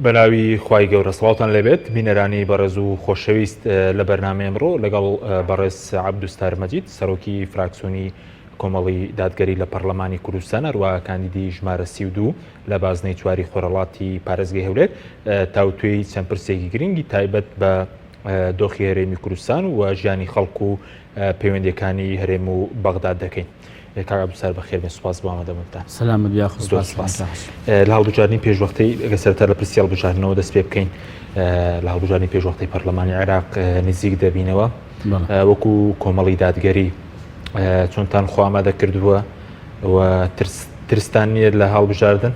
بەناوی خوای گەورە سڵاوتان لێبێت بینەرانی بەڕێز و خۆشەویست لە بەرنامەی ئەمڕۆ لەگەڵ بەڕێز عەبدولستار مەجید سەرۆکی فراکسیۆنی کۆمەڵی دادگەری لە پەرلەمانی کوردستان هەروە کاندیدی ژمارە 32 لە بازنەی چواری خۆرهەڵاتی پارێزگەی هەولێر تاوتوێی چەند پرسێکی گرنگی تایبەت بە دۆخی هەرێمی کوردستان و ژیانی خەڵک و پەیوەندیەکانی هەرێم و بەغداد دەکەین. کاک عەبدولستار بەخێر بێن سوپاس بۆ ئامادەبوونتان. سەلامەت بی یاخوا زۆر سوپاس سوپاس. لە هەڵبژاردنی پێشوەختەی ئەگەر سەرەتا لە پرسی هەڵبژاردنەوە دەست پێ بکەین لە هەڵبژاردنی پێشوەختەی پەرلەمانی عێراق نزیک دەبینەوە وەکو کۆمەڵی دادگەری چۆنتان خۆ ئامادە کردووە و ترستان نییە لە هەڵبژاردن؟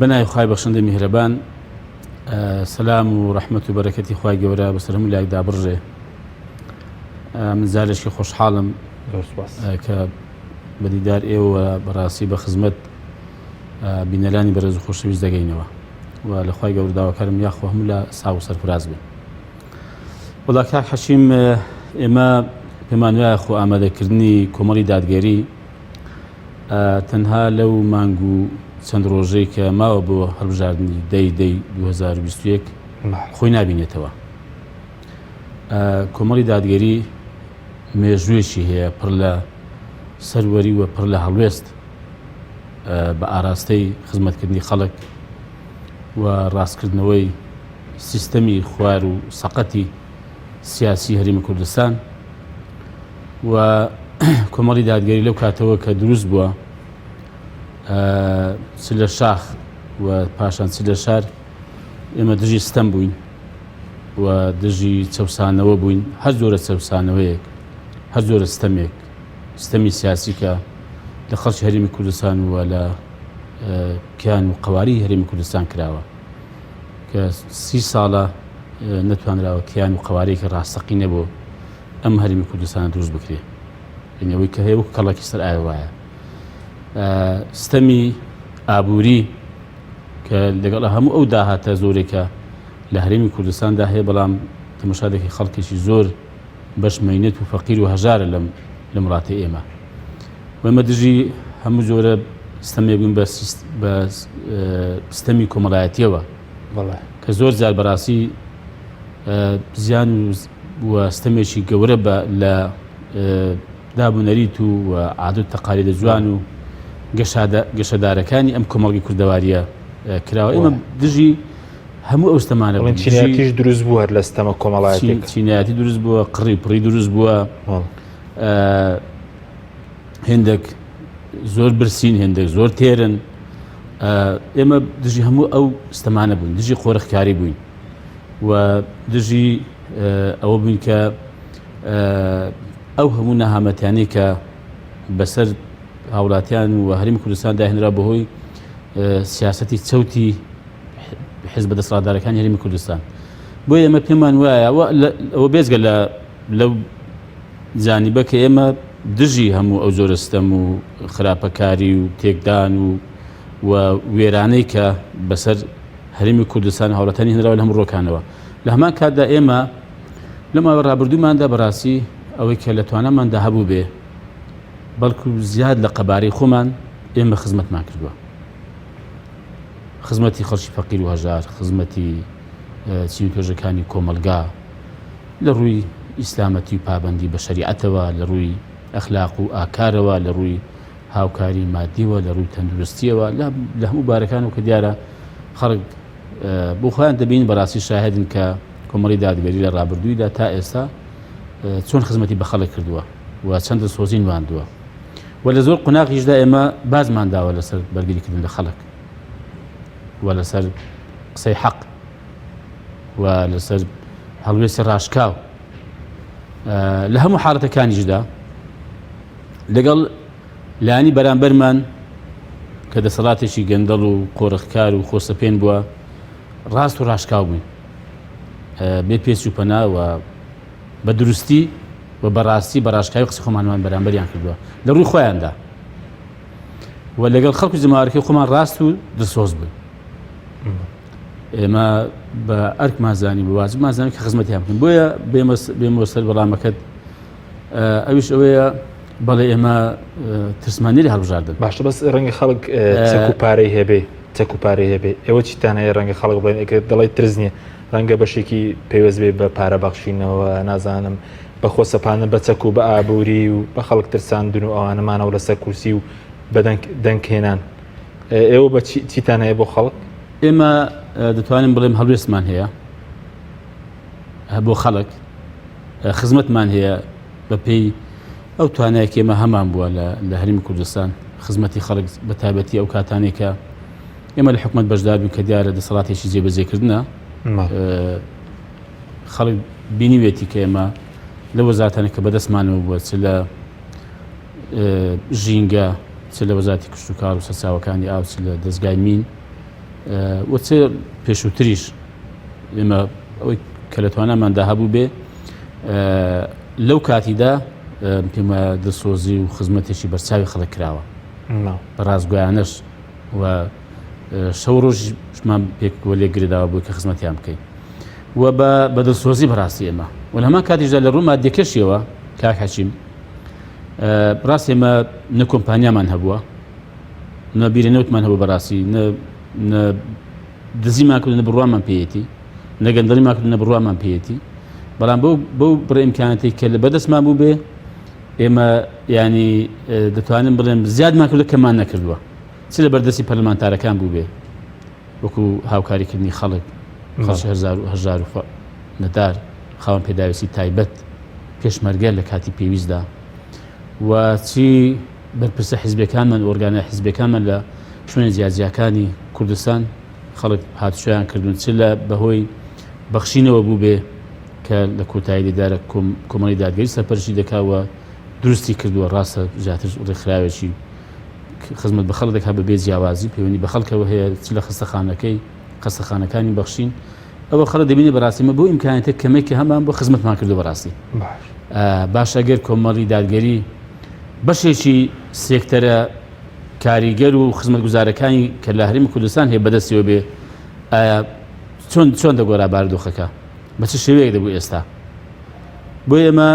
بەناوی خوای بەخشندەی میهرەبان سەلام و ڕەحمەت و بەرەکەتی خوای گەورە بەسەر هەموو لایەکدا بڕژێ من جارێکی خۆشحاڵم کە بە دیدار ئێوە بەڕاستی بە خزمەت بینەرانی بەرێز و خۆشەویست دەگەینەوە و لە خوای گەورە داواکارم یاخوا هەموو لە ساغ و سەرفراز بن وەڵا کاک حەشیم ئێمە پێمان وایە خۆ ئامادەکردنی کۆمەڵی دادگەری تەنها لەو مانگ و چەند ڕۆژەی کە ماوە بۆ هەڵبژاردنی دەی دەی 2021 خۆی نابینێتەوە. کۆمەڵی دادگەری مێژوویەکی هەیە پڕ لە سەروەری و پڕ لە هەڵوێست بە ئاراستەی خزمەتکردنی خەڵک و ڕاستکردنەوەی سیستەمی خوار و سەقەتی سیاسی هەرێمی کوردستان و کۆمەڵی دادگەری لەو کاتەوە کە دروست بووە چ لە شاخ و پاشان چ لە شار ئێمە دژی ستەم بووین و دژی چەوسانەوە بووین هەر جۆرە چەوسانەوەیەک هەر جۆرە ستەمێک ستەمی سیاسی کە لە خەڵکی هەرێمی کوردستان و لە کیان و قەواری هەرێمی کوردستان کراوە کە سی ساڵە نەتوانراوە کیان و قەوارێکی ڕاستەقینە بۆ ئەم هەرێمی کوردستانە دروست بکرێ یعنی ئەوەی کە هەیە وەک کەڵەکی سەر ئاوێ وایە ستەمی ئابووری کە لەگەڵ هەموو ئەو داهاتە زۆرێکە لە هەرێمی کوردستاندا هەیە بەڵام تەمەشا دەکەی خەڵکێکی زۆر بەش مەینەت و فەقیر و هەژارە لەم لەم وڵاتەی ئێمە ئێمە دژی هەموو جۆرە ستەمێک بووین بە ستەمی کۆمەڵایەتیەوە کە زۆر جار بەڕاستی زیان و ستەمێکی گەورە بە لە داب و نەریت و عادەت و تەقالیدە جوان و گەشەدارەکانی ئەم کۆمەڵگەی کوردەواریە کراوە ئێمە دژی هەموو ئەو ستەمانە بووین چینایەتیش دروست بووە لە ستەمە کۆمەڵایەتی چینایەتی دروست بووە قڕی پڕی دروست بووە هێندێک زۆر برسین هێندێک زۆر تێرن ئێمە دژی هەموو ئەو ستەمانە بووین دژی قۆرخکاری بووین و دژی ئەوە بووین کە ئەو هەموو نەهامەتیانەی کە بەسەر هاوڵاتیان و هەرێمی کوردستان داهێنرا بەهۆی سیاسەتی چەوتی حزبە دەسەڵاتدارەکانی هەرێمی کوردستان بۆ ئێمە پێمان وایە ئەوە بێزگە لە لەو جانیبە کە ئێمە دژی هەموو ئەو جۆرە ستەم و خراپەکاری و تێکدان و و وێرانەی کە بەسەر هەرێمی کوردستان هاوڵاتانی هێنراوە لە هەموو ڕۆکانەوە لە هەمان کاتدا ئێمە لە ماوەی ڕابردووماندا بەڕاستی ئەوەی کە لە تواناماندا هەبوو بێ بەڵکو زیاد لە قەبارەی خۆمان ئێمە خزمەتمان کردووە خزمەتی خەڵکی فەقیر و هەژار خزمەتی چین توێژەکانی کۆمەڵگا لە ڕووی ئیسلامەتی و پابەندی بە شەریعەتەوە لە ڕووی ئەخلاق و ئاکارەوە لە ڕووی هاوکاری مادیەوە لە ڕووی تەندروستیەوە لە هەموو بارەکان و کە دیارە خەڵک بۆ خۆیان دەبین بەڕاستی شاهدن کە کۆمەڵی دادگەری لە ڕابردوویدا تا ئێستا چۆن خزمەتی بە خەڵک کردووە و چەند دڵسۆزی نواندووە و لە زۆر قوناغیشدا ئێمە بازمان داوە لەسەر بەرگریکردن لە خەڵک و لەسەر قسەی حەق و لەسەر هەڵوێستی ڕاشکاو لە هەموو حاڵەتەکانیشدا لەگەڵ لانی بەرامبەرمان کە دەسەڵاتێکی گەندەڵ و قۆرخکار و خۆسەپێن بووە ڕاست و ڕاشکاو بووین بێ پێچ و پەنا و بە دروستی و بەڕاستی بە ڕاشکاوی قسە خۆمانمان بەرامبەریان کردووە لە ڕووی خۆیاندا و لەگەڵ خەڵک و جەماوەرەکەی خۆمان ڕاست و دڵسۆز بووین ئێمە بە ئەرکمان زانی بە واجبمان زانی کە خزمەتیان بکەین بۆیە بێمەوە سەر وەڵامەکەت ئەویش ئەوەیە بەڵێ ئێمە ترسمان نیە لە هەڵبژاردن باشە بەس ڕەنگە خەڵک چەک و پارەی هەبێ. چەک و پارەی هەبێ ئێوە چیتان هەیە ڕەنگە خەڵک بڵێن ئەگەر دەڵێ ترس نییە ڕەنگە بەشێکی پەیوەست بێ بە پارە بەخشینەوە نازانم بە خۆسەپاندن بە چەک و بە ئابووری و بە خەڵک ترساندن و ئەوانەمانەوە لەسەر کورسی و بە دەنگ هێنان ئێوە بە چیتان هەیە بۆ خەڵک؟ ئێمە دەتوانین بڵێم هەڵوێستمان هەیە بۆ خەڵک خزمەتمان هەیە بە پێی ئەو توانای کە ئێمە هەمان بووە لە هەرێمی کوردستان خزمەتی خەڵک بە تایبەتی ئەو کاتانێک کە ئێمە لە حکومت بەشدار بووین کە دیارە دەسەڵاتێکی جێبەجێکردنە خەڵک بینیوێتی کە ئێمە لە وەزارەتانە کە بەدەستمانەوە بووە چ لە ژینگە چ لە وەزارەتی کشتوکاڵ و سەرچاوەکانی ئاو چ لە دەزگای مین و چ پێشووتریش ئێمە ئەوەی کە لە تواناماندا هەبوو بێ لەو کاتیدا پێم وایە دڵسۆزی و خزمەتێکی بەرچاوی خەڵک کراوە بە ڕاستگویانەش و شەو ڕۆژمان پێکوە لێ گرێداوە بوو کە خزمەتیان بکەین و بە دڵسۆزی بەڕاستی ئێمە و لە هەمان کاتیشدا لە ڕوو مادیەکەشیەوە کاک حەکیم ڕاست ئێمە نە کۆمپانیامان هەبووە نە بیرە نەوتمان هەبوو بەڕاستی نە دزیمان کرد نە بڕوامان پێیەتی نە گەندەڵیمان کرد نە بڕوامان پێیەتی بەڵام بەو بەو بڕ ئیمکانەتی کە لە بەدەستمان بوو بێ ئێمە ینی دەتوانم بڵێم زیادمان کردو کەمان نەکردووە چ لە بەردەستی پەرلەمانتارەکان بوو بێ وەکو هاوکاریکردنی خەڵک خەڵکی هەزار و هەژار و نەدار خاوەن پێداویستی تایبەت پێشمەرگە لە کاتی پێویستدا و چی بەرپرسە حیزبەکانمان ئۆرگانە حیزبەکانمان لە شوێنە جیاجیاکانی کوردستان خەڵک هاتوچۆیان کردوون چ لە بەهۆی بەخشینەوە بوو بێ کە لە کۆتایی دیدارە کۆمەڵی دادگەری سەرپەرشتی دەکا و دروستی کردووە ڕاستە زیاتر ڕێکخراوێکی خزمەت بە خەڵک دەکات بەبێ جیاوازی پەیوەندی بە خەڵکەوە هەیە چ لە خەستەخانەکەی خەستەخانەکانی بەخشین ئەوە خەڵک دەبینێ بەڕاستی مە بۆ ئیمکانێتە کەمێک کە هەمان بۆ خزمەتمان کردو بەڕاستی باش ئەگەر کۆمەڵی دادگەری بەشێکی سێکتەرە کاریگەر و خزمەتگوزارەکانی کە لە هەرێمی کوردستان هەیە بەدەستیەوە بێ ئایا چۆن چۆن دەگۆرا بارودۆخەکە بە چ شێوەیەک دەبوو ئێستا بۆ ئێمە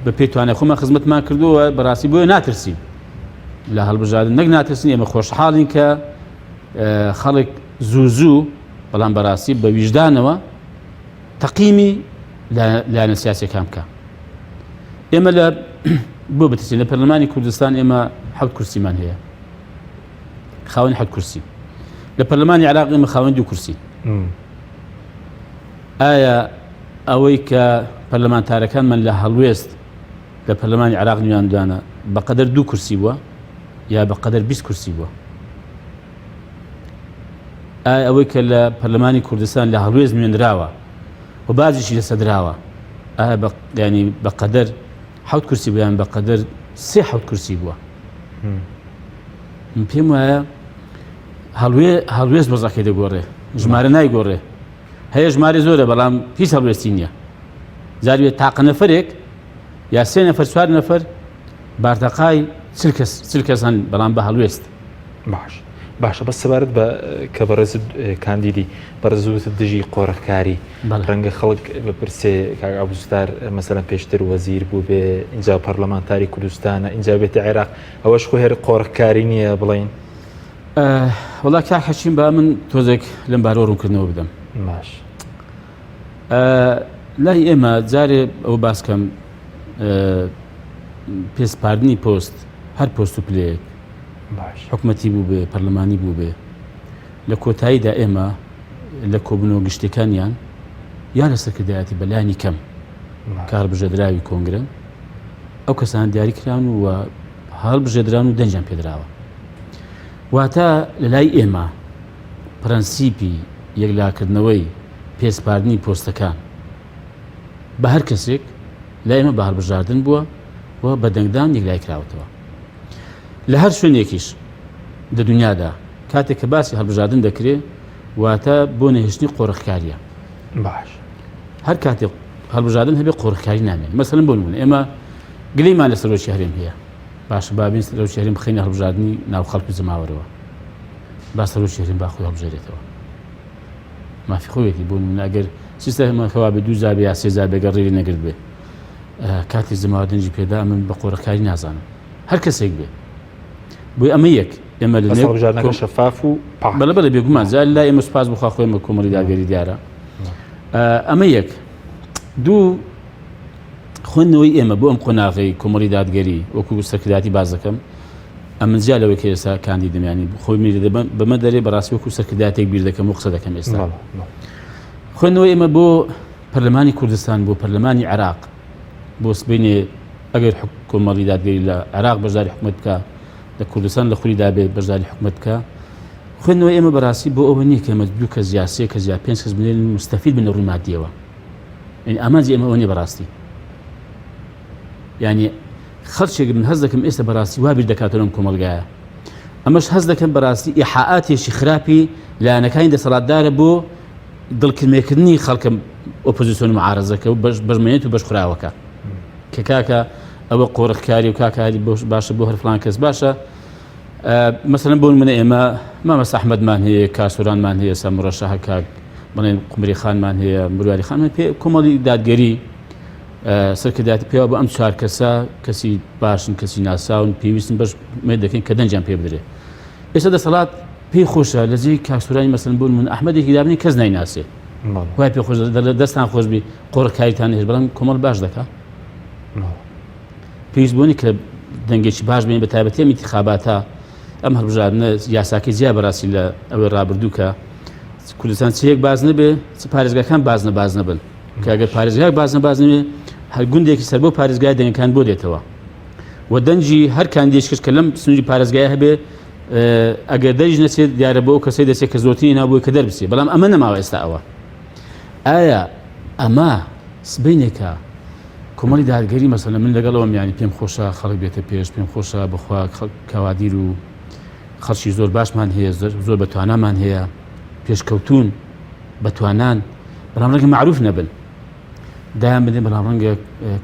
بە پێی توانای خۆمان خزمەتمان کردووە بەڕاستی بۆیە ناترسین لە هەڵبژاردن نەک ناترسین ئێمە خۆشحاڵین کە خەڵک زوو زوو بەڵام بەڕاستی بە ویژدانەوە تەقیمی لایەنە سیاسەکان بکە ئێمە لە بۆ بترسین لە پەرلەمانی کوردستان ئێمە حەوت کورسیمان هەیە خاوەن حەوت کورسی لە پەرلەمانی عراق ئێمە خاوەن دوو کورسی ئایا ئەوەی کە پەرلەمانتارەکانمان لە هەڵوێست لە پەرلەمانی عراق نوێیاندانە بەقەدەر دوو کورسی بووە یا بەقەدەر 20 کورسی بووە ئایا ئەوەی کە لە پەرلەمانی کوردستان لە هەڵوێست نوێنراوە و باجیشی لەسەدراوە ئایا بە ینی بەقەدەر حەوت کورسی بوویان بەقەدەر سێ حەوت کورسی بووە من پێم وایە هەڵوێ هەڵوێست وەزعەکەی دەگۆڕێ ژمارە نایگۆڕێ هەیە ژمارە زۆرە بەڵام هیچ هەڵوێستی نییە جاروێت تاقە نەفرێک یا سێ نەفەر چوار نەفەر بارتەقای چل کەس هەن بەڵام بە هەڵوێست باش باشە بەس سەبارەت بە کە بەڕێز کاندیدی بەڕێزوت دژی قۆرخکاری ڕەنگە خەڵک بپرسێ کاک عەبدولستار مەسەلەن پێشتر وەزیر بوو بێ اینجا پەرلەمانتاری کوردستانە اینجا بێتە عێراق ئەوەش خۆ هەر قۆرخکاری نییە بڵین وڵا کاک حەکیم با من تۆزێک لەم بارەوە ڕوونکردنەوە بدەم باش لای ئێمە جارێ ئەوە باسکەم پێسپاردنی پۆست هەر پۆست و پلەیەک حکومەتی بوو بێ پەرلەمانی بوو بێ لە کۆتاییدا ئێمە لە کۆبنەوە گشتەکانیان یا لە سەرکردایەتی بەلانی کەم کار بژێدراوی کۆنگرن ئەو کەسان دیاری کران و هەڵبژێدران و دەنگیان پێدراوە واتە لە لای ئێمە پرەنسیپی یەکلاکردنەوەی پێسپاردنی پۆستەکان بە هەر کەسێک لای ئێمە بە هەڵبژاردن بووە و بە دەنگدان یەکلای کراوەتەوە لە هەر شوێنێکیش لە دنیادا کاتێک کە باسی هەڵبژاردن دەکرێ واتە بۆ نەهێشتنی قۆرخکاریە باش هەر کاتێک هەڵبژاردن هەبێ قۆرخکاری نامێن مەسەلەن بۆ نمونە ئێمە گلەیمان لە سەرۆکی هەرێم هەیە باشە با بین سەرۆکی هەرێم بخەینە هەڵبژاردنی ناو خەڵک و جەماوەرەوە با سەرۆکی هەرێم با خۆی هەڵبژێرێتەوە مافی خۆیەتی بۆ نمونە ئەگەر سیستەمەکەوا بێ دوو جار بێ یا سێ جار بێ گەر ڕێی نەگرت بێ کاتی جەماوەر دەنگی پێدا من بە قۆرخکاری نازانم هەر کەسێک بێ بۆی ئەمە یەک. ئێمە لە بەس نێو هەڵبژاردنەکە کۆم شەفاف و پاک. بەڵێ بەڵێ بێگومان جا لای ئێمە سوپاس بۆ خوا خۆ ئێمە کۆمەڵی دادگەری دیارە ئەمە یەک دوو خوێندنەوەی ئێمە بۆ ئەم قۆناغەی کۆمەڵی دادگەری وەکو سەرکردایەتی باس دەکەم ئەمن جیا لەوەی کە ئێستا کاندیدم ینی خۆی میری دەبم بەمە دەرێ بەڕاستی وەکو سەرکردایەتێک بیر دەکەم و قسە دەکەم ئێستا بەڵێ، بەڵێ. خوێندنەوەی ئێمە بۆ پەرلەمانی کوردستان بۆ پەرلەمانی عێراق بۆ سبەینێ ئەگەر کۆمەڵی دادگەری لە عێراق بەشداری حکومەت بکە لە کوردستان لە خولی دابێت بەشداری حکومەت بکە خوێندنەوەی ئێمە بەڕاستی بۆ ئەوە نییە کە ئێمە دوو کەس یا سێ کەس یا پێنج کەس بنێرین مستەفید بن لە ڕووی مادیەوە یعنی ئامانجی ئێمە ئەوە نییە بەڕاستی یعنی خەڵکێک من هەست دەکەم ئێستا بەڕاستی وا بیر دەکاتەوە لەم کۆمەڵگایە ئەمەش هەست دەکەم بەڕاستی ئیحاعاتێکی خراپی لایەنەکانی دەسەڵاتدارە بۆ دڵکرمێکردنی خەڵکە ئۆپۆزیسیۆن معارەزەکە و بەشمێنێت و بەشخراوەکە کە کاکە ئەوە قۆرخکاری و کاکاری باشە بۆ هەر فلان کەس باشە مەسەلەن بۆ نمونە ئێمە مامەستا ئەحمەدمان هەیە کاسۆرانمان هەیە سا مرەشەحە کاک بڵێن قمری خانمان هەیە مرواری خانمان پێ کۆمەڵی دادگەری سەرکردایەتی پێوە بۆ ئەم چوار کەسە کەسی باشن کەسی ناساون پێویستن بەش مێ دەکەین کە دەنجیان پێ بدرێ ئێستا دەسەڵات پێی خۆشە لە جێی کاکسۆرانی مەسەلەن بۆ نمونە ئەحمەدێکی دابنی کەس نایناسێ وای پێ خۆش دەستان خۆشبی قۆڕکاریتان هێش بەڵام کۆمەڵ باش دەکا پێویست بۆ نیە کە دەنگێکی باش بێن بە تایبەتی ئەم ئینتیخاباتە ئەم هەڵبژاردنە یاساکەی جیا بەڕاستی لە ئەوەی ڕابردوو کە کوردستان چ یەک باز نەبێ چ پارێزگاکان باز نە باز نەبن کە ئەگەر پارێزگای باز نە باز نەبێ هەر گوندێکی سەر بۆ پارێزگای دەنگەکان بۆ دێتەوە و دەنگی هەر کاندیدێک کرد کە لەم سنووری پارێزگای هەبێ ئەگەر دەریش نەچێت دیارە بۆ ئەو کەسەی دەچێت کە زۆرترین ناو بۆی کە دەربچێ بەڵام ئەمە نەماوە ئێستا ئەوە ئایا ئەمە سبەینێکە کۆمەڵی دادگەری مەسەلەن من لەگەڵ ئەوەم یانی پێم خۆشە خەڵک بێتە پێش پێم خۆشە بەخوا کەوادیر و خەڵکی زۆر باشمان هەیە زۆر بە توانامان هەیە پێشکەوتون بە توانان بەڵام ڕەنگە معروف نەبن دایان بدەن بەڵام ڕەنگە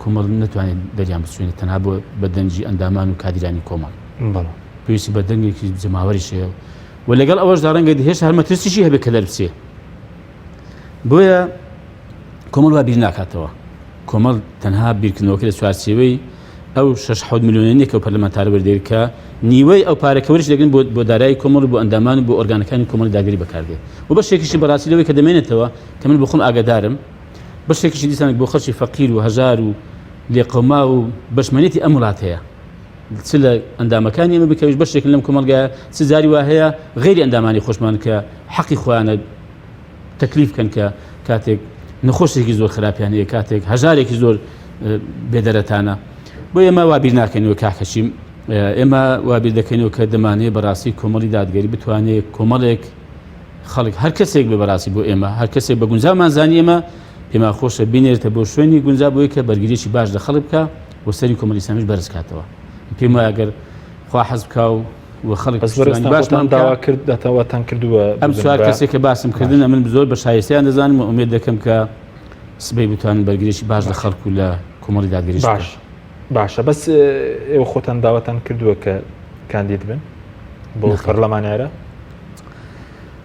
کۆمەڵ نتوانێت دەریان بچوێنێت تەنها بۆ بە دەنگی ئەندامان و کادیرانی کۆمەڵ پێویستی بە دەنگێکی جەماوەریش هەیە و لەگەڵ ئەوەشدا ڕەنگە هێشتا هەر مەترسیشی هەبێت کە دەربچێ بۆیە کۆمەڵ وا بیر ناکاتەوە. کۆمەڵ تەنها بیرکردنەوەکەی لە چوارچێوەی ئەو شەش حەوت ملیۆنە نییە کە ئەو پەرلەمانتارە وەردەگرێت کە نیوەی ئەو پارە کە وەریش دەگرن بۆ بۆ دارایی کۆمەڵ و بۆ ئەندامان و بۆ ئۆرگانەکانی کۆمەڵی دادگەری بەکاردێت و بەشێکیشی بەڕاستی لەوەی کە دەمێنێتەوە کە من بۆ خۆم ئاگادارم بەشێکیشی دیسان بۆ خەڵکی فەقیر و هەژار و لێقەوماو و بەشمەنێتی ئەم وڵاتەیە چ لە ئەندامەکانی ئێمە بکەویش بەشێکن لەم کۆمەڵگایە چ جاری وا هەیە غەیری ئەندامانی خۆشمان کە حەقی خۆیانە تەکلیف کەن کە کاتێک نەخۆشێکی زۆر خراپیان هەیە کاتێک هەژارێکی زۆر بێدەرەتانە بۆ ئێمە وا بیر ناکەینەوە کاکەشیم ئێمە وا بیر دەکەینەوە کە دەمانەیە بەڕاستی کۆمەڵی دادگەری بتوانێت کۆمەڵێک خەڵک هەر کەسێک بێ بەڕاستی بۆ ئێمە هەر کەسێک بە گونجامان زانی ئێمە پێمان خۆشە بینێرتە بۆ شوێنی گونجا بۆی کە بەرگریی باش لە خەڵک بکە و سەری کۆمەڵی ئیسلامیش بەرز کاتەوە پێم وایە گەر خوا حەز بکا و و خەڵک بەس پشتیوانی بەڕێزتان باشمان خۆتان بکا داوا کرد دەتەوەتان کردووە ئەم ببن چوار بە کەسێک کە باسم کردن باش ئەمن زۆر بە شایستەیان دەزانم و ئومێد دەکەم کە سبەی بتوانن بەرگریی باش لە باش خەڵک و لە کۆمەڵی دادگەریش بکەن. باش باشە بەس ئێوە خۆتان داواتان کردووە کە کاندید بن بۆ نەخێر. پەرلەمانی عێراق؟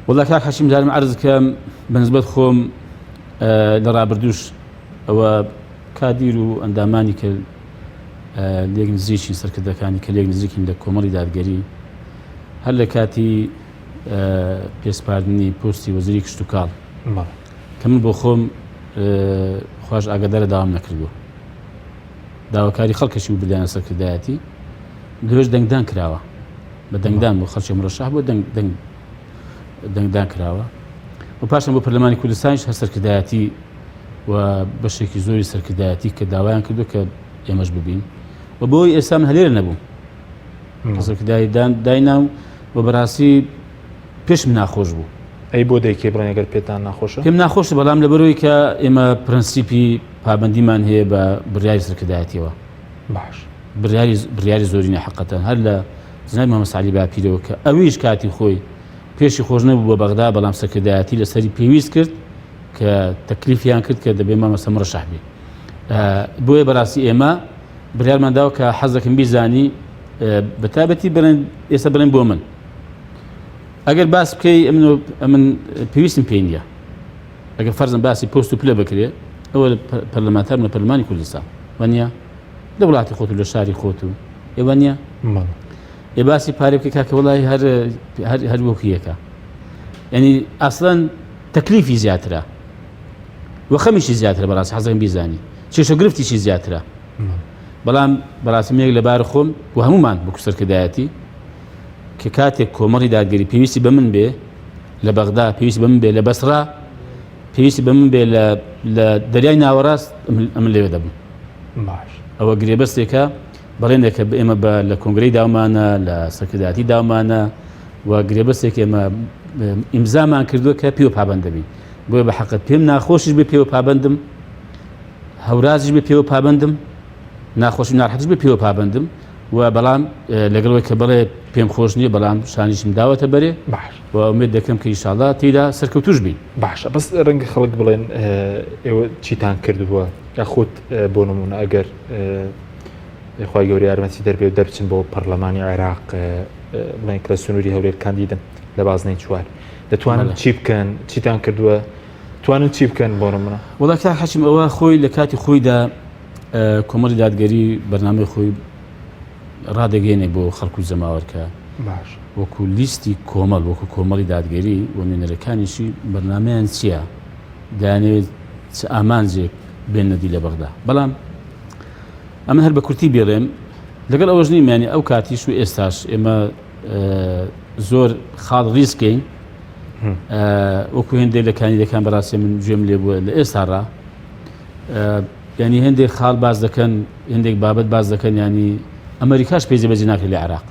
وەڵا کاک حەشیم جارم عەرز کەم بە نسبەت خۆم لە ڕابردووش ئەوە کادیر و ئەندامانی کە لێک نزیکین سەرکردەکانی کە لێک نزیکین لە کۆمەڵی دادگەری هەر لە کاتی پێسپاردنی پۆستی وەزیری کشتتوکاڵ کە من بۆ خۆم خوش ئاگادارە داوام نەکردووە داواکاری خەڵکەشی و بردیانە سەرکردایەتی لەوێش دەنگدان کراوە بە دەنگدان بۆ خەڵکی مرەشەح بۆ دەنگ دەنگ دەنگدان کراوە و پاشان بۆ پەرلەمانی کوردستانیش هەر سەرکردایەتی و بەشێکی زۆری سەرکردایەتی کە داوایان کردو کە ئێمەش ببین و بۆی ئێستا من هەلێرە نەبووم سەرکردایی داینام و بەڕاستی پێشم ناخۆش بوو. ئەی بۆ دەیکەی بڵێن ئەگەر پێتان ناخۆشە؟ پێم ناخۆشە بەڵام لەبەرەوەی کە ئێمە پرەنسیپی پابەندیمان هەیە بە بڕیاری سەرکردایەتیەوە. باش. بڕیاری بڕیاری زۆرینە حەقەتەن هەر لە جنابی مامۆستا عەلی باپیرەوە کە ئەویش کاتی خۆی پێشی خۆش نەبوو بە بەغدا بەڵام سەرکردایەتی لەسەری پێویست کرد کە تەکلیفیان کرد کە دەبێ مامۆستا مرەشەح بێ. بۆیە بەڕاستی ئێمە بڕیارمان داوە کە حەز دەکەم بیزانی بە تایبەتی بڵێن ئێستا بڵێن بۆ من ئەگەر باس بکەی ئەمن پێویستم پێی نییە ئەگەر فەرزم باسی پۆست و پلە بکرێ ئەوە پەرلەمانتار لە پەرلەمانی کوردستان وە نییە لە وڵاتی خۆت و لە شاری خۆت و ئێوە نییە؟ ئێ باسی پارە بکە کاکە وڵی هەر هەر وەکو یەکە یعنی ئەسڵەن تەکلیفی زیاترە و خەمیشی زیاترە بەڕاستی حەزەکەم بیزانی کێشە گرفتیشی زیاترە بەڵام بەڕاستی منێک لەبار خۆم و هەمومان بکو سەرکردایەتی کە کاتێک کۆمەڵی دادگەری پێویستی بە من بێ لە بەغدا پێویستی بە من بێ لە بەسڕا پێویستی بە من بێ لە دەریای ناوەڕاست ئەمن لەوێ دەبم باش ئەوە گرێبەستێکە بەڵێنێکە ئێمە بە لە کۆنگرەی داومانە لە سەرکردایەتی داومانە و گرێبەستێک ئێمە ئیمزامان کردووە کە پێوە پابەند دەبین بۆیە بە حەقت پێم ناخۆشیش بێ پێوە پابەندم هەورازیش بێ پێوە پابەندم ناخۆشی ناڕەحەتیش بێ پێوە پابەندم و بەڵام لەگەڵەوەی کە بڵێ پێم خۆش نییە بەڵام شانیشم داوەتە بەرێ باش و ئومێد دەکەم کە ئینشاڵڵا تێیدا سەرکەوتوش بین. باشە بەس ڕەنگە خەڵک بڵێن ئێوە چیتان کردووە یاخود بۆ نمونە ئەگەر خوای گەورە یارمەتی دەربێ و دەرچن بۆ پەرلەمانی عێراق بڵێن کە لە سنووری هەولێر کاندیدن لە بازنەی چوار دەتوانن چی بکەن چیتان کردووە توانن چی بکەن بۆ نمونە؟ وەڵا کاک حەکیم ئەوە خۆی لە کاتی خۆیدا کۆمەڵی دادگەری بەرنامەی خۆی ڕادەگەێنێ بۆ خەڵک و جەماوەر کە باش وەکو لیستی کۆمەڵ وەکو کۆمەڵی دادگەری و نوێنەرەکانیشی بەرنامەیان چییە دەیانەوێت چ ئامانجێک بێنە دی لە بەغدا بەڵام ئەمە هەر بە کورتی بێڵێم لەگەڵ ئەوەش نیم یانی ئەو کاتیش و ئێستاش ئێمە زۆر خاڵ ڕیزکەین وەکو هێندێک لە کاندیدەکان بەڕاستی من گوێم لێ بووە لە ئێستا ڕا ینی هێندێک خاڵ باز دەکەن هێندێک بابەت باز دەکەن ینی ئەمریکاش پێ جێبەجێ ناکرێت لە عێراق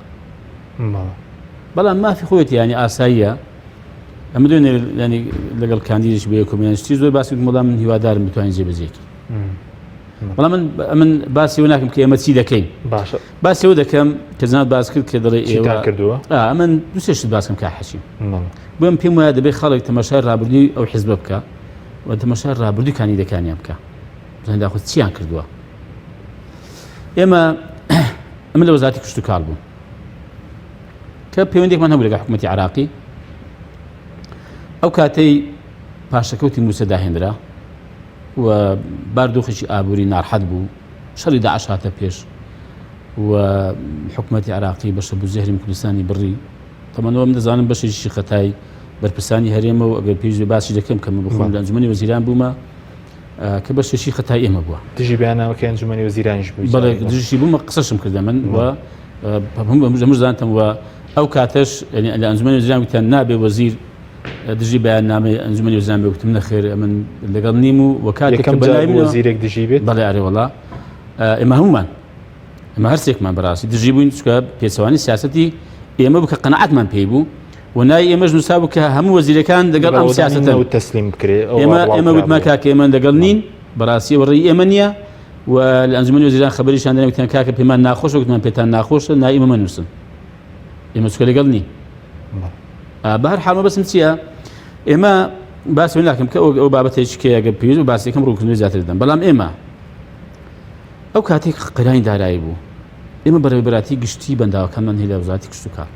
بەڵام مافی خۆیەتی ینی ئاساییە ئەمە دوێنێ ینی لەگەڵ کاندیدش بێ کۆمیان شتی زۆر باسی وتم من هیوادارم بتوانین جێبەجێکی بەڵام من من باسی ئەوە ناکەم کە ئێمە چی دەکەین باشە باسی ئەوە دەکەم کە جناب باس کرد کە دەڵێ ئێوە کردووە من دوو سێ شت باسم کا حەشیم بۆم پێم وایە دەبێت خەڵک تەماشای ڕابردووی ئەو حزبە بکە و تەماشای ڕابردووی کاندیدەکانیان بکە بزانین داخۆ چیان کردووە ئێمە ئەمە لە وەزارەتی کشتوکاڵ بوو کە پەیوەندێکمان هەبوو لەگەڵ حکوومەتی عراقی ئەو کاتەی پاشەکەوتی مووچە داهێنرا و باردۆخێکی ئابووری نارحەت بوو شەڕی داعش هاتە پێش و حکوومەتی عراقی بەشە بودجەی هەرێمی کوردستانی بڕی تەمەنەوە من دەزانم بەشێکی خەتای بەرپرسانی هەرێمە و ئەگەر پێویست بێ باسی دەکەم کە من بخۆم لە ئەنجومەنی وەزیران بوومە کە بەشێکی خەتای ئێمە بووە دژی بەیاننامەکەی ئەنجومەنی وەزیرانیش بووی بەڵێ دژی بوومە قسەشم کردە من و هەموو زانتم و ئەو کاتەش لە ئەنجومەنی وەزیران وتیان نابێ وەزیر دژی بەیاننامەی ئەنجومەنی وەزیران بێ وتم نەخێر ئەمن لەگەڵ نیم و و کاتێک کە بەلای منەوە وەزیرێک دژی بێت بەڵێ ئەرێ وەڵا ئێمە هەمومان ئێمە هەرسێکمان بەڕاستی دژی بووین چونکە پێچەوانی سیاسەتی ئێمە بوو کە قەناعەتمان پێی بوو و نای ئێمەش نووسا بوو کە هەموو وەزیرەکان لەگەڵ ئەم سیاسەتە و تەسلیم بکرێ ئێمە ئێمە وتمان کاکە ئێمە لەگەڵ نین بەڕاستی ئەوە ڕێی ئێمە نییە و لە ئەنجومەنی وەزیران خەبەریشان دەنێ وتیان کاکە پێمان ناخۆشە وتمان پێتان ناخۆشە نای ئێمە مەنووسن ئێمە چونکە لەگەڵ نین بە هەر حاڵ مەبەستم چییە ئێمە باس ناکەم کە ئەو بابەتێکی کە ئەگەر پێویست بوو باسی یەکەم ڕوونکردنەوەی زیاتر دەدەم بەڵام ئێمە ئەو کاتێک قەیرانی دارایی بوو ئێمە بەڕێوەبەراتی گشتی بەنداوەکانمان هەیە لە وەزارەتی کشتوکاڵ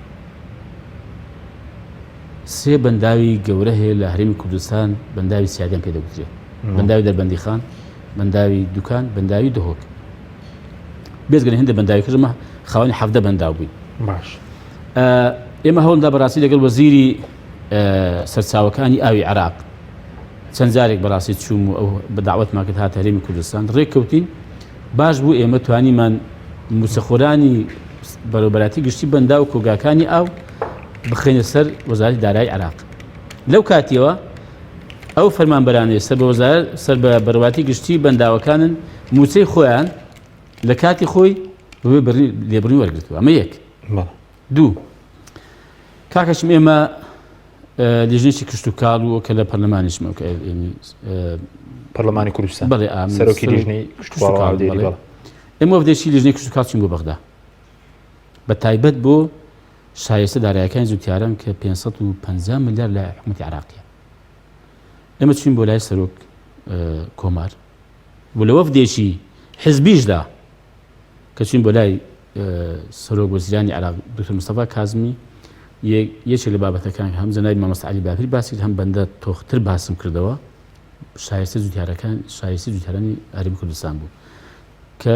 سێ بەنداوی گەورە هەیە لە هەرێمی کوردستان بەنداوی سیادیان پێ دەگوترێت بەنداوی دەربەندیخان بەنداوی دوکان بەنداوی دهۆک بێزگەن هەندێک بەنداوی کردمە خاوەنی حەفدە بەنداو بووین باش ئێمە هەوڵدا بەڕاستی لەگەڵ وەزیری سەرچاوەکانی ئاوی عراق چەند جارێک بەڕاستی چووم و ئەو بە داوەتمان کرد هاتە هەرێمی کوردستان ڕێککەوتین باش بوو ئێمە توانیمان موچەخۆرانی بەرەوبەراتی گشتی بەندا و کۆگاکانی ئاو بخەینە سەر وەزارەتی دارایی عراق لەو کاتیەوە ئەو فەرمانبەرانەی سەر بە وەزارەت سەر بە بەرەوبەراتی گشتی بەنداوەکانن موچەی خۆیان لە کاتی خۆی بەبێ لێبڕین وەرگرتووە ئەمە یەک دوو کاکەشم ئێمە لیژنێکی کشتوکاڵ و کە لە پەرلەمانیشمە کە پەرلەمانی کوردستان بەڵێ سەرۆکی لیژنەی کشتوکاڵ ئێمە وەفدێکی لیژنەی کشتوکاڵ چوین بۆ بەغدا بە تایبەت بۆ شایستە دارایەکانی جوتیاران کە 550 ملیار لە حکوومەتی عراقیە ئێمە چوین بۆ لای سەرۆک کۆمار و لە وەفدێکی حزبیشدا کە چوین بۆ لای سەرۆک وەزیرانی عراق دکتۆر مستەفا کازمی یەکێک لە بابەتەکان هەم جەنابی مامۆستا عەلی باپیر باسی کرد هەم بەندە تۆختر باسم کردەوە شایستە جوتیارەکان شایستی جوتیارانی هەرێمی کوردستان بوو کە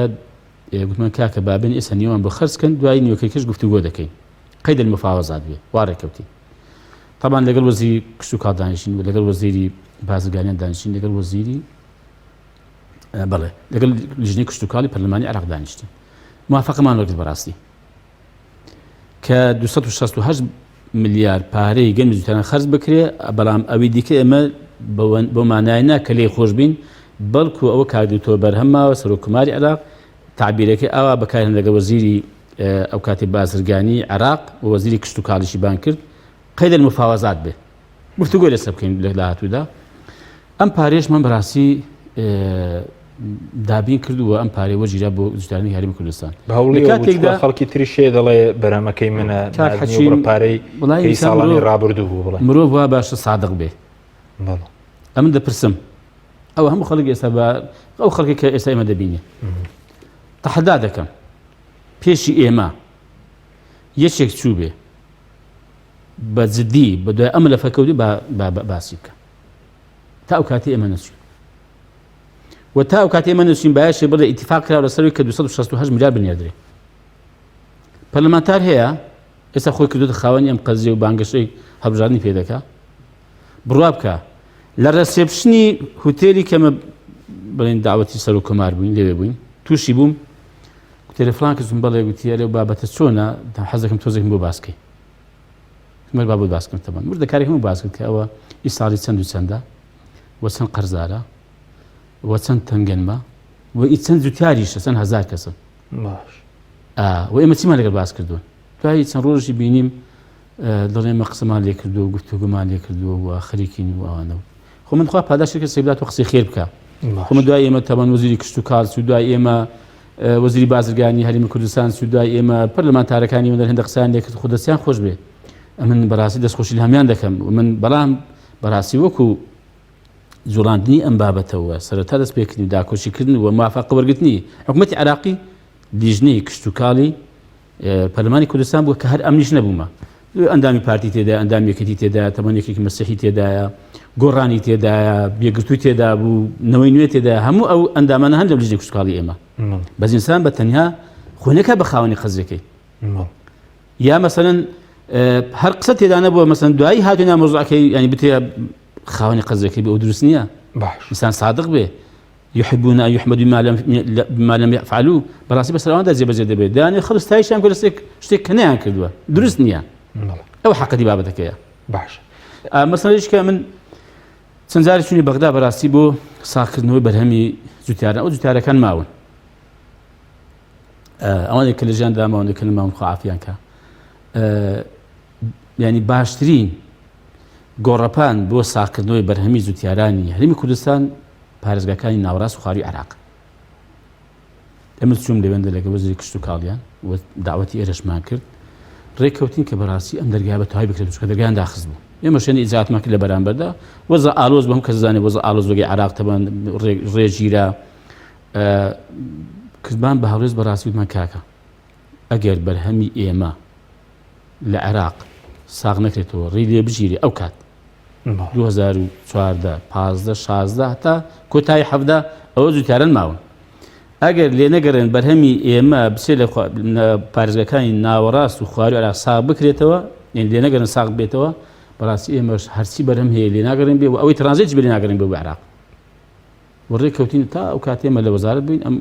گوتمان کاکە بابێن ئێستا نیوان بۆ خەرج کەن دوای نیوەکەی کەش گفتوگۆ دەکەین. قید المفاوضات بێ وا ڕێکەوتین. تەبان لەگەڵ وەزیری کشتوکاڵ دانیشتین و لەگەڵ وەزیری بازرگانیان دانیشتین لەگەڵ وەزیری بەڵێ لەگەڵ لیژنەی کشتوکاڵی پەرلەمانی عێراق دانیشتین موافقەمان وەرگرت بەڕاستی کە 268 ملیار پارەی گەنمی جوتیاران خەرج بکرێ بەڵام ئەوی دیکە ئێمە بۆ مانای نا کە لێی خۆش بین بەڵکو ئەوە کاک دکتۆر بەرهەم ماوە سەرۆک کوماری عێراق تعبیرەکەی ئاوا بەکارهێنا لەگەڵ وەزیری ئەو کاتی بازرگانی عێراق و وەزیری کشتوکاڵیشی بان کرد قید المفاوضات بێ گفتوگۆی لەسەر بکەین لە داهاتوودا ئەم پارێشمان بەڕاستی دابین کردووە ئەم پارەی وەرگیرا بۆ جوتیارانی هەرێمی کوردستان لە کاتێکدا خەڵکی تریش هەیە دەڵێ بەرهەمەکەی منە ناردنی پارەی ساڵانی ڕابردوو بوو بڵێ مرۆڤ وا باشە سادق بێ ئەمن دەپرسم ئەوە هەموو خەڵک ئێستا بە ئەو خەڵکی کە ئێستا ئێمە دەبینێ تەحەدا دەکەم پێشی ئێمە یەکێک چوو بێ بە جدی بە دوای ئەمە لە فەکەوتی باسی بکە تا ئەو کاتی ئێمە نەچوو و تا ئەو کاتی ئێمە نەچوین بایەشێ بڵێ ئیتفاق کرا لەسەروی کە 268 ملیار بنێردرێ پەرلەمانتار هەیە ئێستا خۆی کردوتە خاوەنی ئەم قەزیە و بانگەشەی هەڵبژاردنی پێ دەکا بڕوا بکە لە reception ی هوتێلی کەمە بڵێن داوەتی سەرۆک کۆمار بووین لەوێ بووین تووشی بووم گوتی فلان کەسم بەڵێ گوتی ئەرێ بابەتە چۆنە حەزەکەم تۆزێکم بۆ باسکەی مەر با بۆت باس کەم تەبەن وردەکاری هەموو باس کرد کە ئەوە ئی ساڵی چەند و چەندە و چەند قەرزارە و چەند تەنگەنمە و ئی چەند جوتیاریشە چەند هەزار کەسن باش و ئێمە چیمان لەگەڵ باس کردوون دوایی چەند ڕۆژی بینیم دەڵێ مە قسەمان لێ کردو و گفتوگۆمان لێ کردووە و خەریکین و ئەوانە و خۆ من خوا پاداشی کەسێک بدات و قسەی خێر بکە خۆ من دوای ئێمە تەبەن وەزیری کشت و کاڵ چوو دوای ئێمە وەزیری بازرگانی هەرێمی کوردستان چوو دوای ئێمە پەرلەمانتارەکانی من هەندە قسەیان لێ کرد خۆ دەستیان خۆش بێ ئەمن بەڕاستی دەستخۆشی لە هەموان دەکەم و من بەڵام بەڕاستی وەکو جوڵاندنی ئەم بابەتەوە سەرەتا دەست پێکردنی داکۆکیکردن و موافقە وەرگرتنی حکوومەتی عێراقی لیژنەی کشتوکاڵی پەرلەمانی کوردستان بووە کە هەر ئەمنیش نەبوومە ئەندامی پارتی تێدا ئەندام یەکێتی تێدا تەمەن یەکێکی مەسیحی تێدایە گۆڕانی تێدایە یەکگرتووی تێدا بوو نەوەی نوێ تێدا هەموو ئەو ئەندامانە هەن لە لیژنەی کشتوکاڵی ئێمە بەس ئینسان بە تەنیا خۆی نەکا بە خاوەنی قەزیەکەی یا مەسەلەن هەر قسە تێدا نەبووە مەسەن دوایی هاتوێ مۆزعەکەی ینی بتێ خاوەنی قەزیەکەی بێ ئەو دروست نییە باش ئینسان صادق بێ یحبون ان یحمدوا بما لم بما لم یفعلوا بەڕاستی بەسەر ئەواندا جێبەجێ دەبێت دەیانەوێت خەڵک ستایشیان بکەن لەسەر شتێک کە نەیان کردووە دروست نییە ئەو حەقەتی بابەتەکەیە باش مەسەلەیش کە من چەند جارێک چوونی بەغدا بەڕاستی بۆ ساغکردنەوەی بەرهەمی جوتیاران ئەو جوتیارەکان ماون ئەوانێک کە لە ژیان داماون کە نەماون خوا عافیان کە ینی باشترین گۆڕەپان بۆ ساغکردنەوەی بەرهەمی جوتیارانی هەرێمی کوردستان پارێزگاکانی ناوەڕاست و خوارووی عێراق. ئێمە چووم لەوێندە لەگەڵ وەزیری کشتوکاڵیان و داوەتی ئێرەشمان کرد ڕێککەوتین کە بەڕاستی ئەم دەرگای بە تەواوی بکرێت چونکە دەرگایان داخست بوو ئێمە شوێنی ئیجراتمان کرد لە بەرامبەردا وەزع ئالۆز بوو هەم کەس زانێ وەزع ئالۆز وەگەی عێراق تەبان ڕێگیرا کردمان بە هەڵوێست بەڕاستی وتمان کاکە ئەگەر بەرهەمی ئێمە لە عێراق ساغ نەکرێتەوە ڕێی لێ بگیرێ ئەو کات 2014 15 16 هەتا کۆتایی 17 ئەوە جوتیاران ماون ئەگەر لێ نەگەڕێن بەرهەمی ئێمە بچێت لە پارێزگاکانی ناوەڕاست و خواروی عێراق ساغ بکرێتەوە یعنی لێ نەگەڕێن ساغ بێتەوە بەڕاستی ئێمەش هەرچی بەرهەم هەیە لێ ناگەڕێن بێ و ئەوەی ترانزێتیش بێ لێ ناگەڕێن بێ بۆ عێراق و ڕێککەوتین تا ئەو کاتێ ئێمە لە وەزارەت بووین ئەم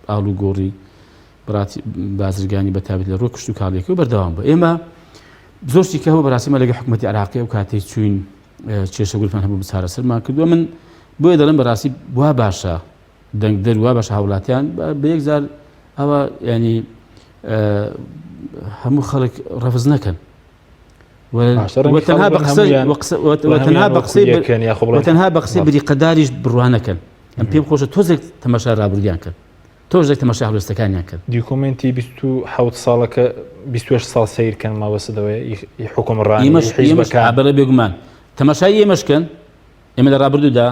ئاڵوگۆڕی بازرگانی بە تایبەت لە ڕووی کشتوکاڵیەکە و بەردەوام بوو ئێمە زۆر شتی کە هەبوو بەڕاستی مە لەگە حکوومەتی عراقی ئەو کاتەی چوین کێشە گرفتمان هەبوو چارەسەرمان کردووە من بۆیە دەڵێم بەڕاستی وا باشە دەنگدەر وا باشە هاوڵاتیان بە یەک جار ئەوە ینی هەموو خەڵک ڕەفز نەکەن تەنها بە قسەی بە قسەی تەنها بە قسەی بریقەداریش بڕوانەکەن ئەم پێم خۆشە تۆزێک تەماشا ڕابردیان کەن تۆزێک تەماشای هەڵوێستەکانیان کەن. دیکۆمێنتی 27 ساڵەکە 28 ساڵ سەیر کەن مەبەستت ئەوەیە ئی حوکمڕانی ئی حیزبەکان. بەڵێ بێگومان تەماشای ئێمەش کەن ئێمە لە ڕابردوودا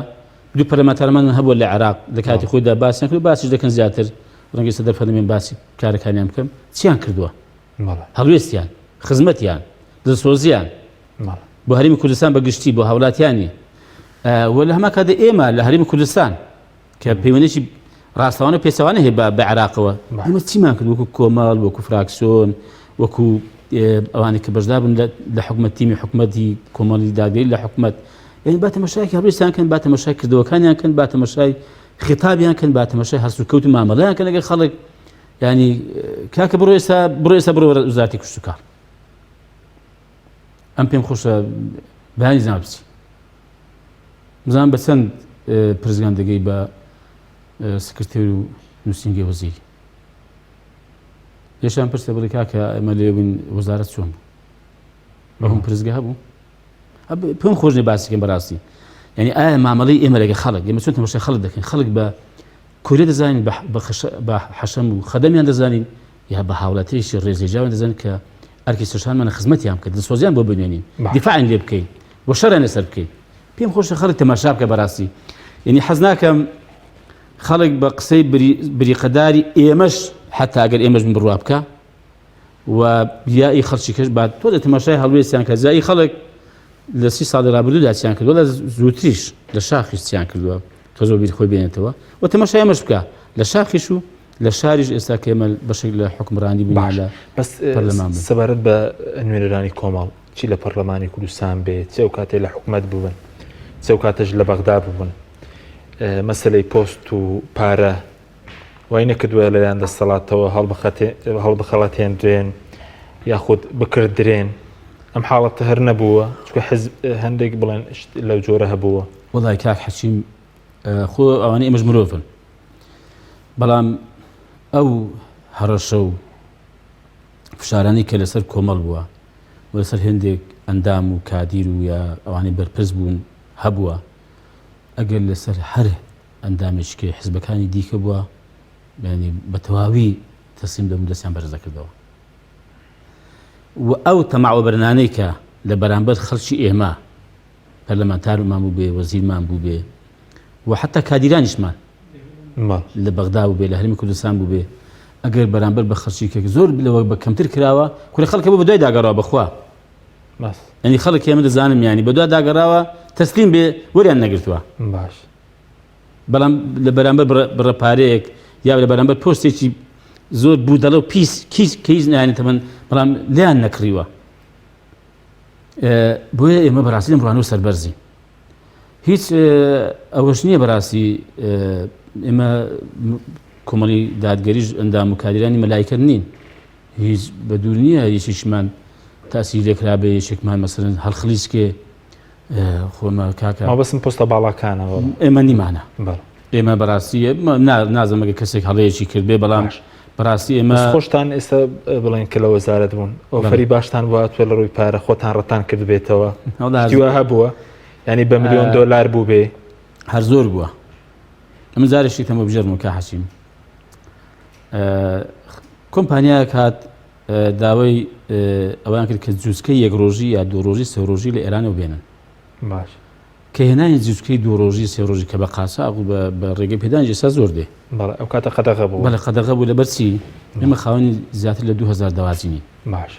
دوو پەرلەمانتارمان هەبووە لە عێراق لە کاتی خۆیدا باسیان کرد باسیش دەکەن زیاتر ڕەنگە ئێستا دەرفەت نەبێن باسی کارەکانیان بکەم چیان کردووە هەڵوێستیان خزمەتیان دڵسۆزیان بۆ هەرێمی کوردستان بە گشتی بۆ هاوڵاتیانی و لە هەمان کاتدا ئێمە لە هەرێمی کوردستان کە پەیوەندێکی ڕاستەوانە پێچەوانە هەیە بە عێراقەوە ئێمە چیمان کرد وەکو کۆمەڵ وەکو فراکسیۆن وەکو ئەوانەی کە بەشدار بوون لە حکومەت تیمی حکومەتی کۆمەڵی دادگەری لە حکومەت یعنی با تەمەشایەکی هەڵوێستیان کەن با تەمەشای کردەوەکانیان کەن با تەمەشای خیتابیان کەن با تەمەشای هەڵسوکەوت و مامەڵەیان کەن لەگەڵ خەڵک ینی کاکە بڕۆ ئێستا بڕۆ ئێستا بڕۆ وەزارەتی کشتوکاڵ ئەم پێم خۆشە بەیانی زان بچی بزان بە چەند پرزگان دەگەی بە سکرتێر و نووسینگەی وەزیری لێشان پرسە بڵێ کاکە ئێمە لێ بووین وەزارەت چۆن بوو بەهۆم پرسگە هەبوو پێم خۆش نیە باسیکەم بەڕاستی یعنی ئایا مامەڵەی ئێمە لەگە خەڵک ئێمە چۆن تەماشای خەڵک دەکەین خەڵک بە کورە دەزانین بە حەشەم و خەدەمیان دەزانین یا بە هاوڵاتیەکی ڕێزێجاوان دەزانین کە ئەرکی سەرشانمانە خزمەتیان بکەین دڵسۆزیان بۆ بنوێنین دیفاعیان لێ بکەین بۆ شەڕیان لەسەر بکەین پێم خۆشە خەڵک تەماشا بکە بەڕاستی یعنی حەز ناکەم خەڵک بە قسەی بریقەداری ئێمەش حتا ئەگەر ئێمەش بن بڕوا بکە و یائی خەڵکی کەش با تۆ لە تەماشای هەڵوێستیان کە جایی خەڵک لە سی ساڵی ڕابردوودا چیان کردووە لە زووتریش لە شاخیش چیان کردووە کە زۆر بیر خۆی بێنێتەوە و تەماشای ئەمەش بکە لە شاخیش و لە شاریش ئێستا کە ئێمە بەشێک لە حکومڕانی بووین باش لە بەس پەرلەمان بووین. سەبارەت بە نوێنەرانی کۆمەڵ چی لە پەرلەمانی کوردستان بێ چ ئەو کاتێ لە حکومەت ببن چ ئەو کاتەش لە بەغدا ببن مەسەلەی پۆست و پارە وای نەکردووە لەلایەن دەسەڵاتەوە هەڵبخەڵەتێنرێن یاخود بکردرێن ئەم حاڵەتە هەر نەبووە چونکە حزب هەندێک بڵێن لەو جۆرە هەبووە. وەڵای کاک حەکیم خۆ ئەوانەی ئێمەش مرۆڤن بەڵام ئەو هەڕەشە و فشارانەی کە لەسەر کۆمەڵ بووە و لەسەر هێندێک ئەندام و کادیر و یا ئەوانەی بەرپرس بوون هەبووە ئەگەر لەسەر هەر ئەندامێکی کەی حزبەکانی دیکە بووە یانی بە تەواوی تەسلیم دەبوون دەستیان بەرز دەکردەوە و ئەو تەماع وەبەرنانەی کە لە بەرامبەر خەڵکی ئێمە پەرلەمانتارمان بوو بێ وەزیرمان بوو بێ و حتا کادیرانیشمان لە بەغدا بوو بێ لە هەرمی کوردستان بوو بێ ئەگەر بەرامبەر بە خەڵکی کە زۆر لەوە بە کەمتر کراوە کورە خەڵکە بۆ بەدوای داگەڕاوە بەخوا ینی خەڵک ئێمە دەزانم ینی بەدوا داگەڕاوە تەسلیم بێ وەریان نەگرتووە باش بەڵام لە بەرامبەر بڕە پارەیەک یا لە بەرامبەر پۆستێکی زۆر بودەڵە و پیس کیس کەیس نایانی تەمەن بەڵام لیان نەکڕیوە بۆیە ئێمە بەڕاستی لەم ڕوانەوە سەربەرزین هیچ ئەوەش نییە بەڕاستی ئێمە کۆمەڵی دادگەریش ئەندام و کادیرانی مەلایکە نین هیچ بە دوور نییە یەکێکمان تاسی لێکرابێ یەکێکمان مەسەرەن هەڵخلیسکێ خۆمە کاکە مەبەستم پۆستە باڵاکانەوە ئێمە نیمانە ئێمە بەڕاستی نازەمەگە کەسێک هەڵەیەکی کرد بێ بەڵام بەڕاستی ئێمە خۆشتان ئێستا بڵێن کە لە وەزارەت بوون ئۆفەری باشتان بۆ هاتووە لە ڕووی پارە خۆتان ڕەتان کردبێتەوە وا هەبووە ینی بە ملیۆن دۆلار بوو بێ هەر زۆر بووە ئەمن جارێکی تەمە بژێرم کا حەسیم کۆمپانیایەک هات داوای ئەویان کرد کە جوزکەی یەک ڕۆژی یا دوو ڕۆژی سێ ڕۆژی لە ئێرانەوە بێنن باش کە هێنانی جوزکەی دوو ڕۆژی سێ ڕۆژی کە بە قاچاغ و بە ڕێگەی پێدان ئێستا زۆر دێ بەڵێ ئەو کاتە قەدەغە بوو بەڵێ قەدەغە بوو لەبەر چی ئێمە خاوەنی زیاتر لە 2000 دەوازینین باش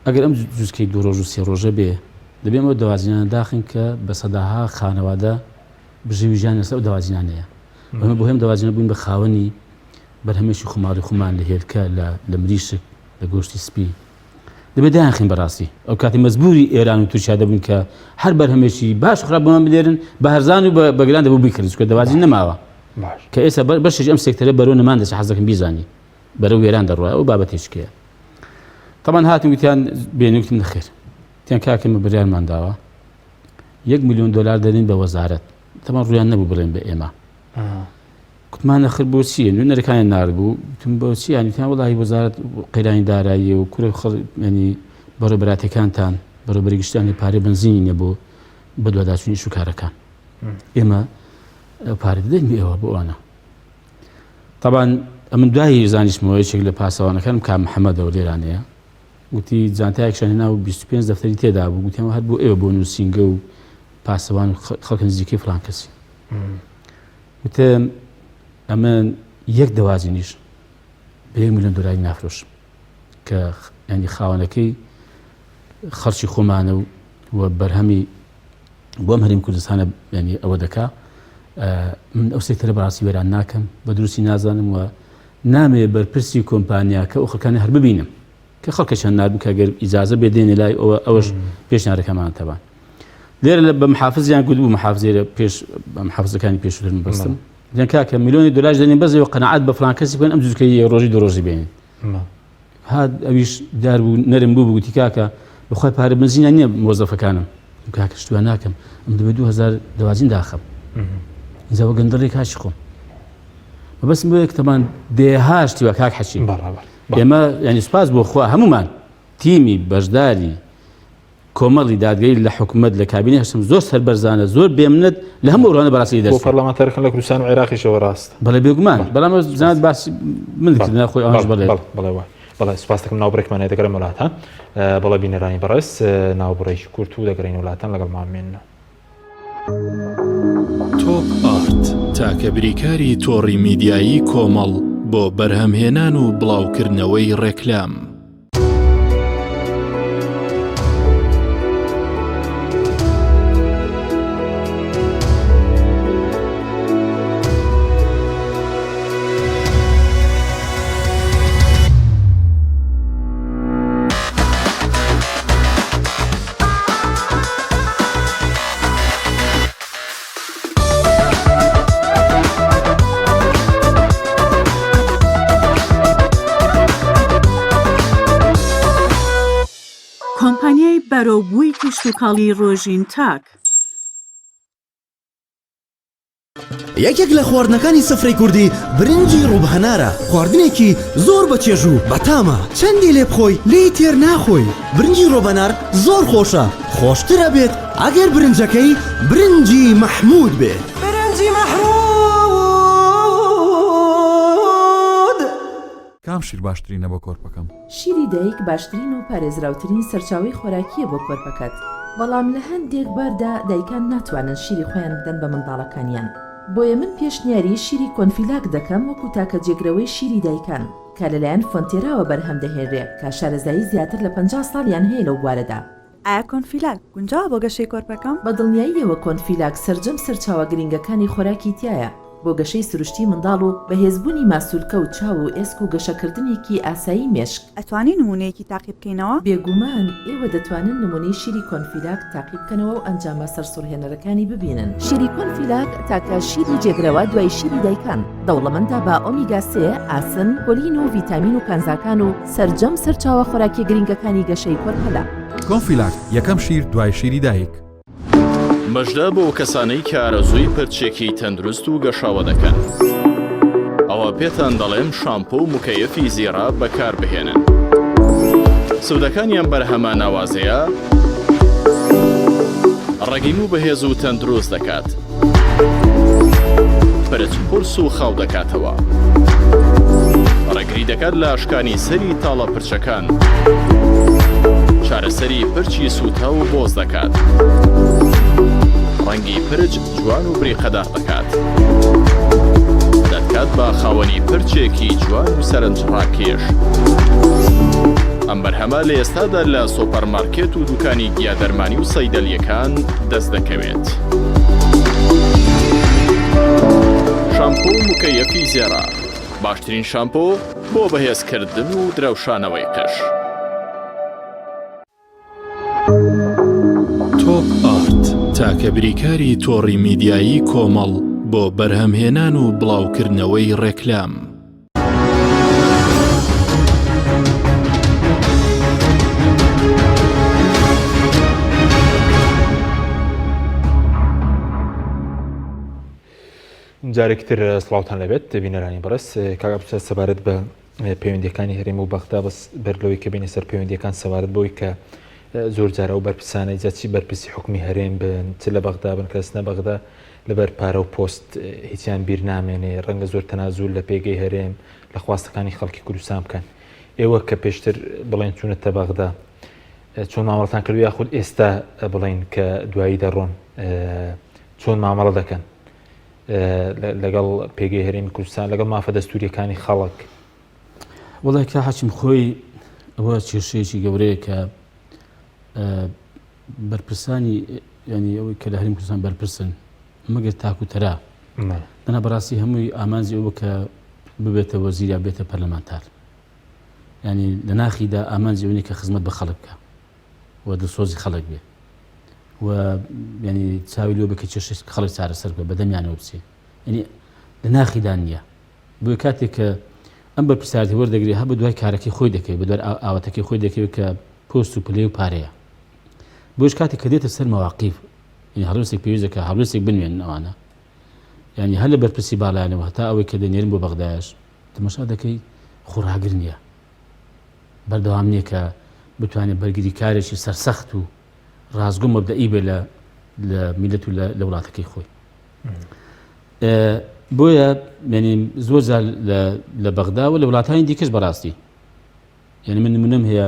ئەگەر ئەم جوزکەی دوو ڕۆژ و سێ ڕۆژە بێ دەبێ ئەو دەوازینانە داخن کە بە سەداها خانەوادە بژێوی ژیان لەسەر ئەو دەوازینانەیە ئەمە بۆ هەم دەوازینە بووین بە خاوەنی بەرهەمێکی خۆماڵی خۆمان لە هێلکە لە لە مریشک لە گۆشتی سپی دەبێت دایانخین بەڕاستی ئەو کاتی مەجبوری ئێران و تورکیا دەبوون کە هەر بەرهەمێکی باش خراپ بۆمان بنێرن بە هەرزان و بە گران دەبوو بیکڕین چونکە دەوازی نەماوە کە ئێستا بەشێکی ئەم سێکتەرە بەرەو نەمان دەچێت حەز دەکەم بیزانی بەرەو وێران دەڕوا ئەو بابەتێکیە تەمان هاتن وتیان بێنی وتم نەخێر تیان کاکە ئێمە بڕیارمان داوە یەک میلیۆن دلار دەدەین بە وەزارەت تەمان ڕویان نەبوو بڵێن بە ئێمە کوتمان نەخر بۆ چییە نوێنەرەکانیان ناردبوو وتم بۆ چی یانی وتیان وەڵاهی وەزارەت قەیرانی داراییە و کورە خەڵ یانی بەڕێوەبەراتەکانتان بەڕێوەبەری گشتیان هەیە پارەی بەنزینی نییە بۆ بەدواداچوونی ئیش و کارەکان ئێمە ئەو پارە دەدەین بە ئێوە بۆ ئەوانە تەبان ئەمن دوایی زانیشمەوە یەکێک لە پاسەوانەکانم کا محەممەدەوە لێرانەیە وتی جانتایەکشان هێنا و 25 دەفتەری تێدا بوو گوتیان هەر بۆ ئێوە بۆ نووسینگە و پاسەوان و خەڵکە نزیکەی فلان کەسی وتم ئەمن یەک دەوازینیش بە یەک میلیۆن دۆلاری نافرۆشم کە ینی خاوەنەکەی خەڵکی خۆمانە و و بەرهەمی بۆم هەریم کوردستانە ینی ئەوە دەکا من ئەو سێکتەرە بەڕاستی وێران ناکەم بە دروستی نازانم و نامێ بەرپرسی کۆمپانیاکە و خەکانی هەر ببینم. کە خەڵکەشیان ناربوو کە گەر ئیجازە بێ دێنێ لای ئەوە ئەوەش پێشنیارەکەمان تەبان لێرە لە بە محافزیان گوت بوو محافزێرە پێش بە محافزەکانی پێشووتر بەستم دیان کاکە میلیۆنی دلار دەنێن بەس ئێوە قەناعەت بە فلان کەسی بکەن ئەم جوزکەی ڕۆژی دوو ڕۆژی بێنن هات ئەویش دار بوو نەرم بوو بگوتی کاکە بەخوای پارە بنزینە نییە مۆزەفەکانم کاکە شتوە ناکەم ئەم دەبێت 2000 دەواجین داخەم اینجا وە گەندەڵی کاشی خۆم مەبەستم بۆ یەک تەمان دێها شتی وە کاک حەچی ئێمە ینی سوپاس بۆ خوا هەمومان تیمی بەشداری کۆمەڵی دادگەری لە حکومەت لە کابینەی هەشتەم زۆر سەربەرزانە زۆر بێمنەت لە هەموو ئەوانە بەڕاستی دەرچوو. بۆ پەرلەمانتارەکان لە کوردستان و عێراقیشەوە ڕاست. بەڵێ بێگومان بەڵام زانات باسی من کردنا خۆی ئەوانش بەڵێ. بەڵێ وای. بەڵێ سوپاس دەکەم ناوبڕێکمان هەیە دەگەڕێم وڵاتان. بەڵێ بینەرانی بەڕێز ناوبڕێکی کورت و دەگەڕێین وڵاتان لەگەڵمان بمێننەوە. تۆپ ئارت تاکە بریکاری تۆڕی میدیایی کۆمەڵ بۆ بەرهەمهێنان و بڵاوکردنەوەی ڕێکلام. کۆمپانیای بەرەوبووی کشتوکاڵی ڕۆژین تاک. یەکێک لە خواردنەکانی سفرەی کوردی برنجی ڕووب هەنارە، خواردنێکی زۆر بە چێژ و بەتامە، چەندی لێ بخۆی لێی تێر ناخۆی، برنجی ڕۆبەنار زۆر خۆشە، خۆشتر ئەبێت ئەگەر برنجەکەی برنجی مەحموود بێت. برنجی مەحموود. کام شیر باشترینە بۆ کۆرپەکەم؟ شیری دایک باشترین و پارێزراوترین سەرچاوەی خۆراکییە بۆ کۆرپەکەت، بەڵام لە هەندێک باردا دایکان ناتوانن شیری خۆیان بدەن بە منداڵەکانیان، بۆیە من پێشنیاری شیری کۆنفیلاک دەکەم وەکو تاکە جێگرەوەی شیری دایکان کە لەلایەن فۆنتێراوە بەرهەم دەهێنرێ کە شارەزایی زیاتر لە 50 ساڵیان هەیە لەو بوارەدا. ئایا کۆنفیلاک گونجاوە بۆ گەشەی کۆرپەکەم؟ بە دڵنیاییەوە کۆنفیلاک سەرجەم سەرچاوە گرنگەکانی خۆراکی تیایە بۆ گەشەی سروشتی منداڵ و بەهێزبوونی ماسولکە و چاو و ئێسک و گەشەکردنێکی ئاسایی مێشک. ئەتوانین نموونەیەکی تاقی بکەینەوە؟ بێگومان ئێوە دەتوانن نموونەی شیری کۆنفیلاک تاقی بکەنەوە و ئەنجامە سەرسوڕهێنەرەکانی ببینن. شیری کۆنفیلاک تاکە شیری جێگرەوە دوای شیری دایکان، دەوڵەمەندە بە ئۆمیگا سێ، ئاسن، کۆلین و ڤیتامین و کانزاکان و سەرجەم سەرچاوە خۆراکیە گرنگەکانی گەشەی کۆرپەلە. کۆنفیلاک، یەکەم شیر دوای شیری دایک. مژدە بۆ کەسانەی کە ئارەزووی پرچێکی تەندروست و گەشاوە دەکەن ئەوا پێتان دەڵێم شامپۆ و مکەیەفی زیڕە بەکاربهێنن سوودەکانی ئەم بەرهەمە ناوازەیە ڕەگی موو بەهێز و تەندروست دەکات پرچ قورس و خاو دەکاتەوە ڕێگری دەکات لە شکانی سەری تاڵە پرچەکان چارەسەری پرچی سووتاو و بۆز دەکات ڕەنگی پرچ جوان و بریقەدار دەکات دەتکات بە خاوەنی پرچێکی جوان و سەرنجڕاکێش ئەم بەرهەمە لە ئێستادا لە سۆپەرمارکێت و دوکانی گیادەرمانی و سەیدەلیەکان دەست دەکەوێت. شامپۆ و مکەیەفی زێڕە باشترین شامپۆ بۆ بەهێزکردن و درەوشانەوەی قژ. تۆپ ئارت تاکە بریکاری تۆڕی میدیایی کۆمەڵ بۆ بەرهەمهێنان و بڵاوکردنەوەی ڕێکلام. جارێکی تر سڵاوتان لەبێت بینەرانی بەڕێز کاک عەبدولستار سەبارەت بە پەیوەندیەکانی هەرێم و بەغدا بەس بەر لەوەی کە بینە سەر پەیوەندیەکان سەبارەت بەوەی کە زۆر جارە و بەرپرسانەی جا چی بەرپرسی حکومی هەرێم بن چ لە بەغدا بن کەس نە بەغدا لەبەر پارە و پۆست هیچیان بیر نامێنێ ڕەنگە زۆر تەنازول لە پێگەی هەرێم لە خواستەکانی خەڵکی کوردستان بکەن ئێوە کە پێشتر بڵێن چوونەتە بەغدا چۆن مامەڵەتان کردو یاخود ئێستا بڵین کە دوایی دەڕۆن چۆن مامەڵە دەکەن لەگەڵ پێگەی هەرێمی کوردستان لەگەڵ مافە دەستوریەکانی خەڵک؟ وەڵای کا حەکیم خۆی ئەوە کێشەیەکی گەورەیە کە بەرپرسانی ینی ئەوەی کە لە هەرێمی کوردستان بەرپرسن مەگەر تاک و تەرا دەنا بەڕاستی هەمووی ئامانجی ئەوە کە ببێتە وەزیر یا بێتە پەرلەمانتار. ینی لە ناخیدا ئامانجی ئەوەی کە خزمەت بە خەڵک بکە و دڵسۆزی خەڵک بێ و ینی چاوی لۆ بکە کێشەی خەڵک چارەسەر بکە بەدەمیانەوە بچێ ینی لە ناخیدا نییە بۆیە کاتێک کە ئەم بەرپرسیارەتی وەردەگرێ هەر بە دوای کارەکەی خۆی دەکەوێت بە دوای ئاواتەکەی خۆی دەکەوێت کە پۆست و پلەی و پارەیە بۆیش کاتێک کە دێتە سەر مەواقیف یعنی هەڵوێستێک پێویستە کە هەڵوێستێک بنوێنن ئەوانە یعنی هەر لە بەرپرسی باڵایانەوە هەتا ئەوەی کە دەنێرن بۆ بەغدایش تەماشا دەکەی خۆڕاگر نییە بەردەوام نییە کە بتوانێت بەرگری کارێکی سەرسەخت و ڕاستگۆ مەبدەئی بێ لە لە میلەت و لە وڵاتەکەی خۆی بۆیە یعنی زۆر جار لە بەغدا و لە وڵاتانی دیکەش بەڕاستی یعنی من نمونەم هەیە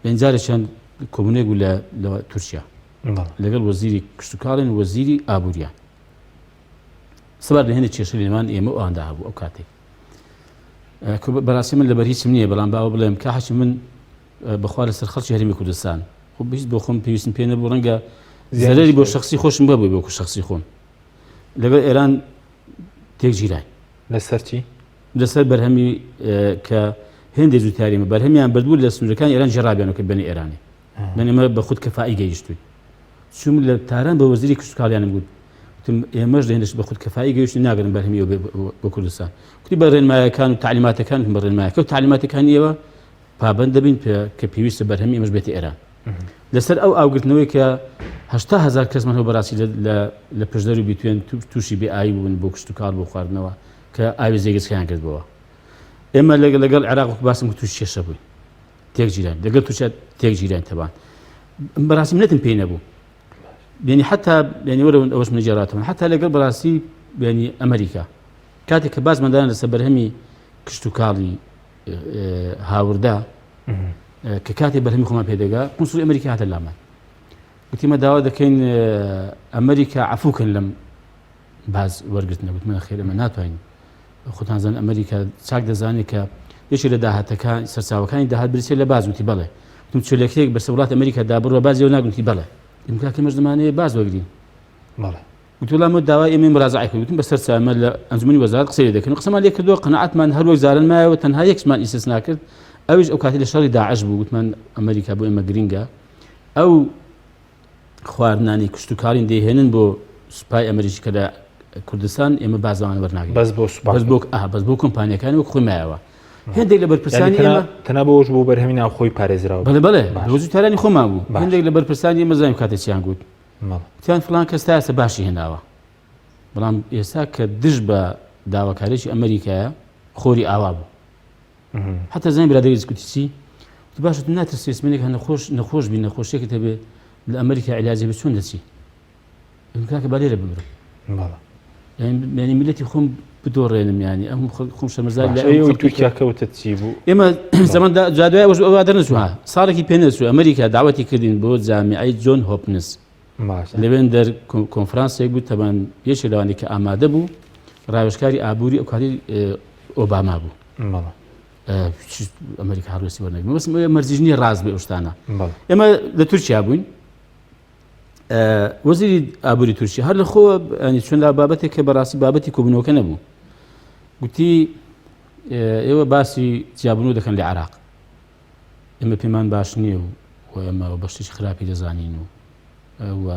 پێنجارێکیان کۆبوونێک بوو لە تورکیا لەگەڵ وەزیری کشتتوکاڵێن وەزیری ئابووریان سەبار لە هێندێک کێشە لێمان ئێمە و ئەواندا هەبوو ئەو کاتێک بەڕاستی من لەبەر هیچم نییە بەڵام باوە بڵێم کە حەچی من بەخوا لەسەر خەڵکی هەرێمی کوردستان خۆ هیچ بۆ خۆم پێویستم پێ نەبوو ڕەنگە زەرەری بۆ شخصی خۆشم بەبوو بۆ شخصی خۆم لەگەڵ ئێران تێکگیرای لەسەر چی؟ لەسەر بەرهەمی کە هێندێک جوتیاریمە بەرهەمیان بردبوو لە سنوورەکانی ئێران جێرابیانەوە کە بەنی ئێرانی من ئێمە بە خود کەفائی گەیشتوین چوم لە تاران بە وەزیری کشتتوکاڵیانم گوت وتم ئێمەش لە بە خود کەفائی گەیشتین ناگەن بەرهەمی بۆ کوردستان کوتی بە ڕێنمایەکان و تعلیماتەکان بە ڕێنمایەکە و تعلیماتەکانی ئێوە پابند دەبین پێ کە پێویستە بەرهەمی ئێمەش بێتە ئێران لەسەر ئەو ئاوگرتنەوەی کە هەشتا هزار کەسمان هەو بەڕاستی لە پشدەر و بیتوێن تووشی بێ ئاوی بوون بۆ کشتتوکاڵ بۆ خواردنەوە کە ئاوی زێگەچکەیان کردبەوە ئێمە لەگەڵ عێراق وەک باسم تووش کێشە بووین تێکگیران لەگەڵ تورکیا تێکگیران تەبان بەڕاستی منەتم پێی نەبوو یعنی حتا یعنی وەرە ئەوەش من جێراتەوە حتا لەگەڵ بەڕاستی یعنی ئەمریکا کاتێک کە باز مندان لەسەر بەرهەمی کشتتوکاڵی هاوردا کە کاتێک بەرهەمی خۆمان پێدەگا قونسوڵی ئەمریکا هاتە لامان گوتیمە داوا دەکەین ئەمریکا عفوکن لەم باز وەرگرتنە گوتمە خێر ئەمە ناتوانین خۆتان زان ئەمریکا چاک دەزانێت کە یەکێک لە داهاتەکان سەرچاوەکانی داهات بریتیە لە باز وتی بەڵێ وتم چۆلەکەیەک بەسەر وڵات ئەمریکا دا بڕە باز یەو ناگوتی بەڵێ وتم کاکە ئێمەش دەمانەوێت باز وەگرین بەڵێ وتی وەڵا ئەمە داوای ئێمەی مراجعەی کرد وتم بەسەر چاو ئێمە لە ئەنجومەنی وەزارەت قسەی لێ دەکەین و قسەمان لێ کردووە قەناعەتمان هەر وەک جاران مایەوە تەنها یەکمان ئیستسنا کرد ئەویش ئەو کاتی لە شەڕی داعش بوو وتمان ئەمریکا بۆ ئێمە گرینگە ئەو خواردنانی کشتوکاڵین دەیهێنن بۆ سوپای ئەمریکی کە لە کوردستان ئێمە بازوان وەرناگرین بەس بۆ سوپا بەس بۆ ئا بەس بۆ کۆمپانیەکانی وەک خۆی مایەوە هێندێک لە بەرپرسانی ئێمە تەنها بۆش بۆ بەرهەمی ناوخۆی پارێزراوە بەڵێ بەڵێ بۆ جوتیارانی خۆمان بوو هێندێک لە بەرپرسانی ئێمە زانیم کاتێ چیان گوت وتیان فڵان کەس تا ئێستا باشی هێناوە بەڵام ئێستا کە دژ بە داواکاریی ئەمریکایە خۆری ئاوا بوو حتا زانی برادەری گوتی چی گوتی باشە تو ناترسی سمێنێک هە نەخۆش نەخۆش بی نەخۆشیەکت هەبێ لە ئەمریکا عیلاجی بێ چۆن دەچی گوتم کاکە با لێرە بمرم یعنی میلەتی خۆم بدۆڕێنم ینی ئەم خۆم شەرمەزار لە ئەوەی تورکیا کەوتت چی بوو ئێمە زەمان جادوای ئەوەش ئەوە دەرنەچوو ها ساڵێکی پێ نەچوو ئەمریکا داوەتی کردین بۆ جامیعەی جۆن هۆپنس لەوێن دەر کۆنفرانسێک بوو تەبان یەکێک لەوانەی کە ئامادە بوو ڕاوێژکاری ئابووری ئەو کاتی ئۆباما بوو ئەمریکا هەڵوێستی وەرنەگرت مەبەستم ئەوەیە مەرجیش نییە ڕاست بێ ئەو شتانە ئێمە لە تورکیا بووین وەزیری ئابووری تورکیا هەر لە خۆ ینی چۆن لە بابەتێک کە بەڕاستی بابەتی کۆبوونەوەکە نەبوو گوتی ئێوە باسی جیابوونەوە دەکەن لە عراق ئێمە پێمان باش نییە و و ئێمە بە شتێکی خراپی دەزانین و و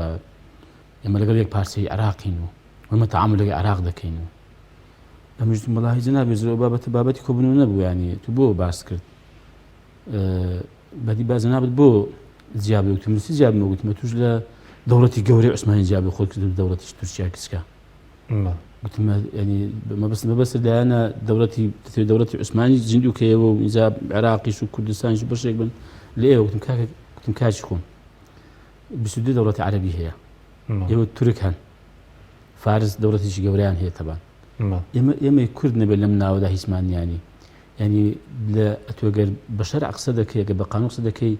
ئێمە لەگەڵ یەک پارچەی عراقین و ئێمە تەعامل لەگەڵ عراق دەکەین و ئەمش وەڵاهی جەنابی زۆر بابەتە بابەتی کۆبوونەوە نەبوو ینی تو بۆ باس کرد بەدی با جەنابت بۆ جیاب وتم چی جیاب وتمە توش لە دەوڵەتی گەورەی عوسمانی جیاب خۆت کرد دەوڵەتی تورکیا کچکە گوتم ینی مەبەست مەبەست لایەنە دەوڵەتی دەوڵەتی عوسمانی زیندوو کەیەوە و ئینجا عێراقیش و کوردستانیش بەشێک بن لە ئێوە گوتم کاکە گوتم کاکی خۆم 22 دەوڵەتی عەرەبی هەیە ئێوە تورک هەن فارس دەوڵەتێکی گەورەیان هەیە تەبان ئێمە ئێمەی کورد نەبێت لەم ناوەدا هیچمان نیانی ینی لە ئەتوەگەر بە شەرع قسە دەکەی گەر بە قانون قسە دەکەی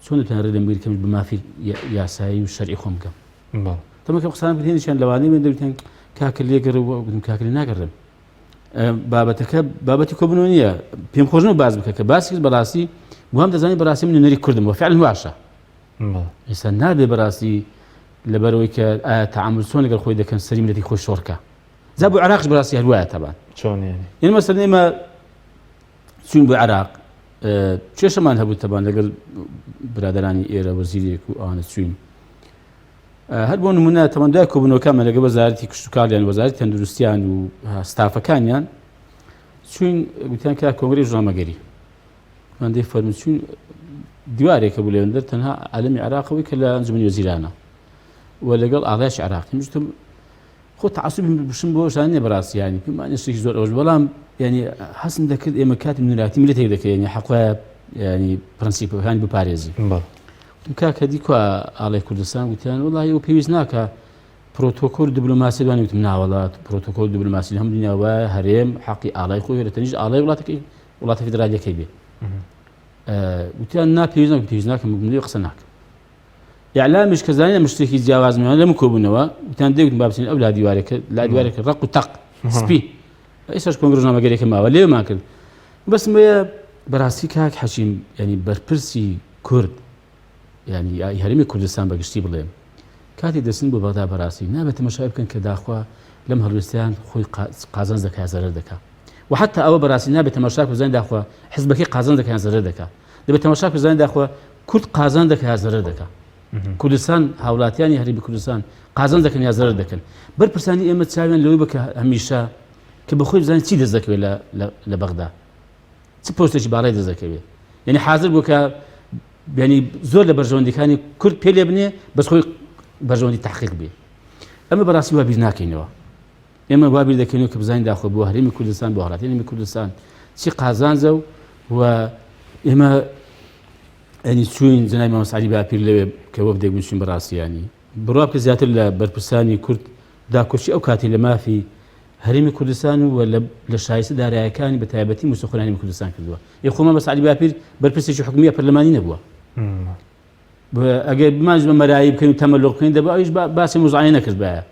چۆن دەتوانێت ڕێ لەم بگری کەمیش بە مافی یاسایی و شەرعی خۆم بکەم تەمەکە قسان بکەین هێندێکیان لەوانەیە بێن دەگوتن کاکە لێگەڕێ و گوتم کاکە لێ ناگەڕێم بابەتەکە بابەتی کۆبوونەوە نییە پێم خۆش نەبوو باس بکە کە باس کرد بەڕاستی وام دەزانی بەڕاستی من نوێنەری کوردم وە فعلا واشە ئێستا نابێ بەڕاستی لەبەرەوەی کە ئایا تەعامل چۆن لەگەڵ خۆی دەکەن سەری ملەتی خۆی شۆڕکە جا بۆ عێراقش بەڕاستی هەر وایە تەبان چۆن یعنی یعنی مەسەلەن ئێمە. چوین بۆ عێراق کێشەمان هەبوو تەبان لەگەڵ برادرانی ئێرە وەزیرێک و ئەوانە چوین هەر بۆ نمونە تەمان دوای کۆبوونەوەکانمان لەگەڵ وەزارەتی کشتتوکاڵیان وەزارەتی تەندروستیان و ستافەکانیان چوین گوتیان کرا کۆنگرەی ڕۆژنامەگەری مادەی فەرمی چوین دیوارێکە بوو لەوێندەر تەنها عالمی عێراقەوەی کە لە ئەنجومەنی وەزیرانە و لەگەڵ ئاڵایش عێراقی مشتم خۆ تەعەسوبی بشم بۆ شان نیە بەڕاستی یانی پێم وانیە شتێکی زۆر ئەوەش بەڵام یانی هەستم دەکرد ئێمە کاتی نوێنەرایەتی میللەتێک دەکەین یانی حەق وایە یانی پرەنسیپەکانی بپارێزی وتم کاکە دی کوا ئاڵای کوردستان گوتیان وەڵاهی ئەو پێویست ناکا پرۆتۆکۆل دیبلۆماسی دوانی وتم ناوەڵا پرۆتۆکۆل دیبلۆماسی لە هەموو دنیا وایە هەرێم حەقی ئاڵای خۆی لە تەنیشت ئاڵای وڵاتەکەی وڵاتە فیدرالیەکەی بێ وتیان نا پێویست ناکەم پێویست ناکەم قسە ناکەم ئیعلامیش کە زانیان من شتێکی جیاوازم هەیە لەم کۆبوونەوە وتیان دەیگوتم با بچین ئەو لا دیوارێکە لا دیوارێکە ڕەق و تەق سپی ئێستاش کۆنگرە ڕۆژنامەگەریەکە ماوە لێمان کرد بەسم وەیە بەڕاستی کاک حەکیم ینی بەرپرسی کورد ینی هەرێمی کوردستان بەگشتی بڵێم کاتی دەچن بۆ بەغدا بەڕاستی نابێت تەمەشای بکەن کە داخوا لەم هەڵوێستیان خۆی قازانج دەکا زەرەر دەکا و حتا ئەوە بەڕاستی نابێت تەماشا بزانین داخوا حزبەکەی قازانج دەکا زەرەر دەکا دەبێت تەماشا بزانین داخوا کورد قازان دەکا یا زەرەر دەکا کوردستان هاوڵاتیانی هەرێمی کوردستان قازان دەکەن یا زەرەر دەکەن بەرپرسانی ئێمە چاویان لەوەی بکە هەمیشە کە بەخۆی بزانین چی دەست دەکەوێت لە بەغدا چ پۆستێکی باڵای دەست دەکەوێت یعنی حاضر بوو کە یعنی زۆر لە بەرژەوەندیەکانی کورد پێ لێ بنێ بەس خۆی بەرژەوەندی تحقیق بێ ئەمە بەڕاستی وا بیر ناکەینەوە ئێمە وا بیر دەکەینەوە کە بزانین داخۆ بۆ هەرێمی کوردستان بۆ هاوڵاتی هەرێمی کوردستان چی قازانجە و و ئێمە ئەنی چوین جەنابی مامۆستا عەلی باپیر لەوێ کە وەفدێک بوون چوین بەڕاستی ینی بڕوا بکە زیاتر لە بەرپرسانی کورد داکۆکی ئەو کاتی لە مافی هەرێمی کوردستان و لە شایستە دارایەکانی بە تایبەتی مووچەخۆرانی کوردستان کردووە ێ خۆ مامۆستا عەلی باپیر بەرپرسێکی حکومیە پەرلەمانی نەبووە ئەگەر بمانج بە مەرایی بکەین و تەمەلۆق بکەین دەبا ئەویش باسی موزعانە نەکردبایە